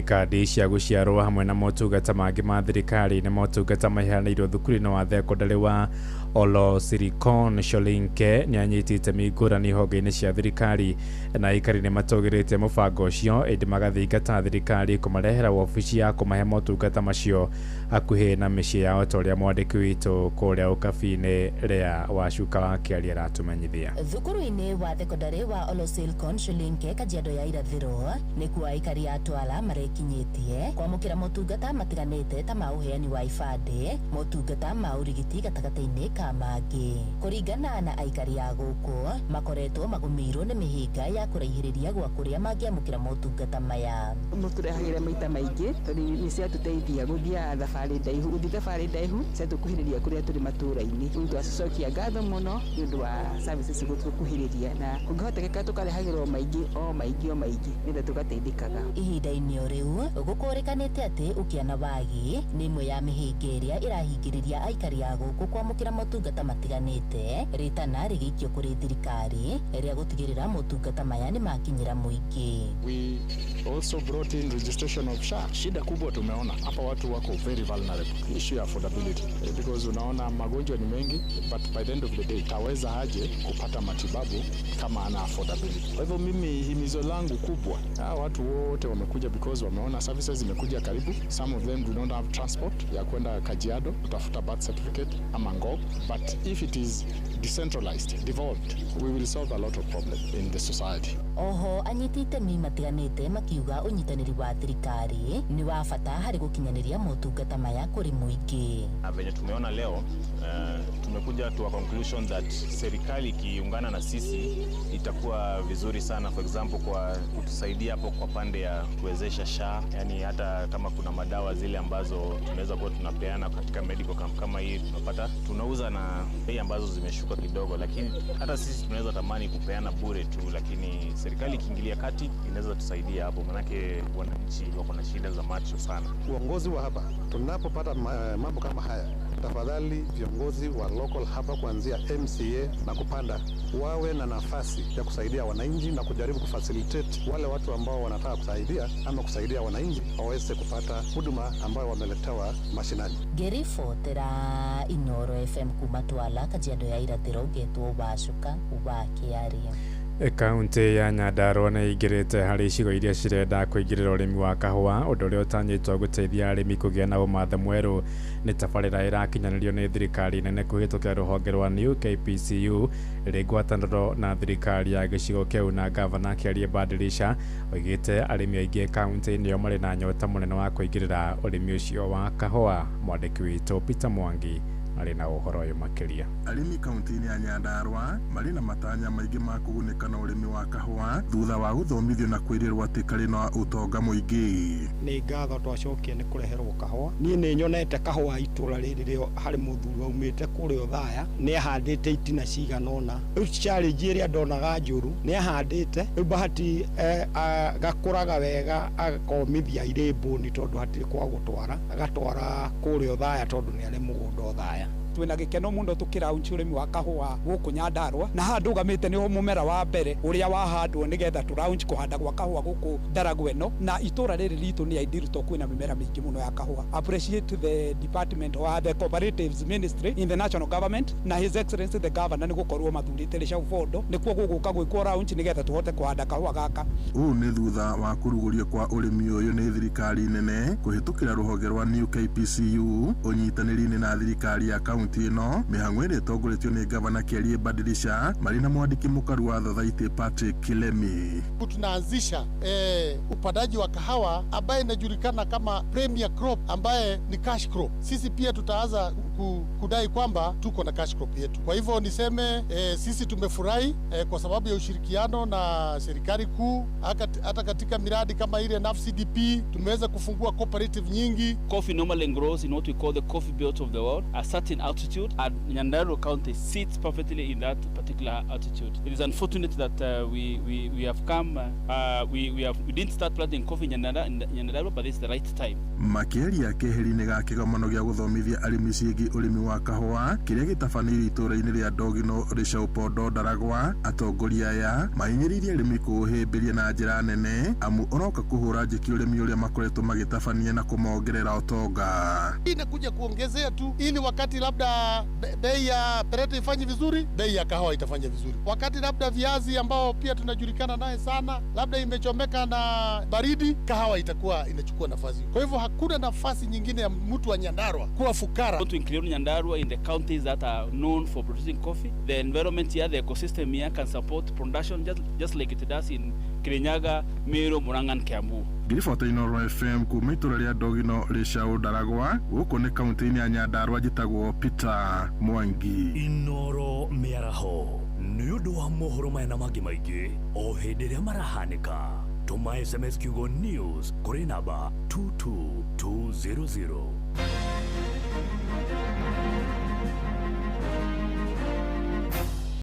S1: kandi cia gũciarwo hamwe na motungata mangĩ ma thirikari na motungata maheanĩirwo thukuru-inĩ wa thekondarĩ wa Olosirikon Sholinke nĩ anyitĩte itemi ngũrani honge-inĩ cia thirikari na aikari nĩ matũgĩrĩtie mũbango ũcio ĩndĩ magathingata thirikari kũmarehera wabici ya kũmahe motungata macio hakuhĩ na mĩciĩ yao ta ũrĩa mwandĩki witũ kũrĩa ũkabi-inĩ rĩa Wacuka wa Kĩaria aratũmenyithia.
S20: Thukuru-inĩ wa thekondarĩ wa Olosilkon Sholinke Kajiado ya irathĩro nĩkuo aikari a Twala marekinyĩtie kwamũkĩra motungata matiganĩte ta ma ũheani wa ibandĩ, motungata ma ũrigiti gatagatĩ-inĩ ka mangĩ. Kũringana na aikari a gũkũ makoretwo magũmĩirwo nĩ mĩhĩnga ya kũraihĩrĩria gwa kũrĩa mangĩamũkĩra motungata maya.
S21: Mũtũrehagĩra maita maingĩ tondũ nĩ ciatũteithia gũthiaga thabarĩ ndaihu, gũthiĩ thabarĩ ndaihu ciatũkuhĩrĩria kũrĩa tũrĩ matũũra-inĩ. Rĩu twacicokia ngatho mũno nĩ ũndũ wa services gũtũkuhĩrĩria na kũngĩhotekeka tũkarehagĩrwo maingĩ o maingĩ o maingĩ nĩgetha tũgateithĩkaga.
S20: Ihinda-inĩ o rĩu gũkũrĩkanĩte atĩ ũkĩa na wagi nĩ ĩmwe ya mĩhĩnga ĩrĩa ĩrahingĩrĩria aikari a gũkũ kwamũkĩra motungata matiganĩte rĩtana rĩgĩikio kũrĩ thirikari rĩa gũtigĩrĩra motungata maya nĩ makinyĩra mũingĩ.
S22: We also brought in registration of SHA. Shida kubwa tumeona hapa watu wako very vulnerable, issue ya affordability, because unaona magonjwa ni mengi, but by the end of the day taweza aje kupata matibabu kama ana affordability? Kwa hivyo mimi himizo langu kubwa, hawa watu wote wamekuja because wameona services zimekuja karibu. Some of them do not have transport ya kwenda Kajiado kutafuta birth certificate ama Ngong, but if it is decentralized, devolved, we will solve a lot of problems in the society.
S20: Oho anyiti itemi matiganĩte makiuga ũnyitanĩri wa thirikari nĩ wa bata harĩ gũkinyanĩria motungata maya kũrĩ mũingĩ.
S23: Na venye tumeona leo, tumekuja to a conclusion that serikali ikiungana na sisi itakuwa vizuri sana, for example kwa kutusaidia hapo kwa pande ya kuwezesha SHA, yani hata kama kuna madawa zile ambazo tunaweza kuwa tunapeana katika medical camp kama hii, tunapata tunauza na bei ambazo zimeshuka kidogo, lakini hata sisi tunaweza tamani kupeana bure tu, lakini serikali ikiingilia kati inaweza tusaidia hapo, manake wananchi wako na shida za macho sana.
S24: Uongozi wa hapa tunapopata mambo kama haya, tafadhali viongozi wa local hapa kuanzia MCA na kupanda wawe na nafasi ya kusaidia wananchi na kujaribu kufacilitate wale watu ambao wanataka kusaidia ama kusaidia wananchi waweze kupata huduma ambayo wameletewa mashinani.
S20: Ngĩribotera Inoro FM kuma Twala, Kajiado ya Irathĩro, ngetwo Wacuka wa Kĩaria.
S1: Kaunti ya Nyandarua nĩ ĩingĩrĩte harĩ icigo iria cirenda kũingĩrĩra ũrĩmi wa kahũa, ũndũ ũrĩa ũtanyĩtwo gũteithia arĩmi kũgĩa na ũmatho mwerũ. Nĩ tabarĩra ĩrakinyanĩrio nĩ thirikari nene kũhĩtũkĩra rũhonge rwa New KPCU ĩrĩ ngwatanĩro na thirikari ya gĩcigo kĩu, na gavana Kĩarie Badilisha oigĩte arĩmi aingĩ kaunti-inĩ ĩyo marĩ na nyota mũnene wa kũingĩrĩra ũrĩmi ũcio wa kahũa. Mwandĩki witũ Peter Mwangi arĩ na ũhoro ũyũ makĩria.
S6: Arĩmi kaunti-inĩ ya Nyandarua marĩ na matanya maingĩ ma kũgunĩka na ũrĩmi wa kahũa thutha wa gũthomithio na kwĩrĩrwo atĩ karĩ na ũtonga mũingĩ.
S9: Nĩ ngatho twacokia nĩ kũreherwo kahũa. Niĩ nĩ nyonete kahũa itũra rĩrĩ rĩo harĩ mũthuri waumĩte kũrĩa Othaya, nĩ ahandĩte itina cigana ũna. Rĩu challenge ĩrĩa ndonaga njũru, nĩ ahandĩte rĩu bahati gakũraga wega akomithia irĩ mbũni tondũ hatirĩ kwa gũtwara, agatwara kũrĩa Othaya tondũ nĩ arĩ mũgũnda Othaya.
S10: Twina gĩkeno mũno tũkĩraunch ũrĩmi wa kahũa gũkũ Nyandarua, na haha ndũgamĩte nĩho mũmera wa mbere ũrĩa wahandwo nĩgetha tũraunch kũhanda gwa kahũa gũkũ Ndaragwa ĩno, na itũra rĩrĩ ritũ nĩ ideal tondũ kwĩna mĩmera mĩingĩ mũno ya kahũa. Appreciate the department wa the cooperatives ministry in the national government na His Excellency the Governor nĩ gũkorwo mathurĩte Rĩchau Bondo nĩkuo gũgũka gwĩkwo launch nĩgetha tũhote kũhanda kahũa gaka.
S6: Ũũ nĩ thutha wa kũrugũrio kwa ũrĩmi ũyũ nĩ thirikari nene kũhĩtũkĩra rũhonge rwa New KPCU ũnyitanĩri-inĩ na thirikari ya kaunti ĩno, mĩhang'o ĩrĩa ĩtongoretio nĩ gavana Kĩarie Badilisha marĩ na mwandĩki mũkaru wa Thothaitĩ Patrick Kilemi.
S11: Tunaanzisha upandaji wa kahawa ambaye inajulikana kama premier crop ambaye ni cash crop. Sisi pia tutaanza kudai kwamba tuko na cash crop yetu. Kwa hivyo niseme sisi tumefurahi kwa sababu ya ushirikiano na serikali kuu, hata katika miradi kama ile NAFCDP tumeweza kufungua cooperative nyingi.
S12: Coffee normally grows in what we call the coffee belt of the world, a certain altitude, and Nyandarua County sits perfectly in that particular altitude. It is unfortunate that we have come we didn't start planting coffee in Nyandarua, but it's the right time.
S6: Makĩaria keheri-inĩ ga kĩgomano gĩa gũthomithia arĩmi ciĩgiĩ ũrĩmi wa kahũa kĩrĩa gĩtabanĩirio itũũra-inĩ rĩa Ndogino Rĩchau Pondo Ndaragwa, atongoria aya mahinyĩrĩirie arĩmi kũũhĩmbĩria na njĩra nene amu ũroka kũhũra njeki ũrĩmi ũrĩa makoretwo magĩtabania na kũmongerera ũtonga.
S11: Inakuja kuongezea tu ili wakati labda bei ya perete ifanye vizuri, bei ya kahawa itafanya vizuri. Wakati labda viazi ambao pia tunajulikana naye sana labda imechomeka na baridi, kahawa itakuwa inachukua nafasi. Kwa hivyo hakuna nafasi nyingine ya mtu wa Nyandarua kuwa fukara.
S12: To include Nyandarua in the counties that are known for producing coffee, the environment here, the ecosystem here can support production just like it does in Kirinyaga, Meru, Murang'a and Kiambu.
S6: Ngiribota Inoro FM kuma itũra rĩa Ndogino Rĩchau Ndaragwa, gũkũ nĩ kaunti-inĩ ya Nyandarua, njĩtagwo Peter Mwangi.
S18: Inoro mĩaraho nĩ ũndũ wa mohoro maya na mangĩ maingĩ o hĩndĩ ĩrĩa marahanĩka, tũma SMS kiugo news kũrĩ namba 22200.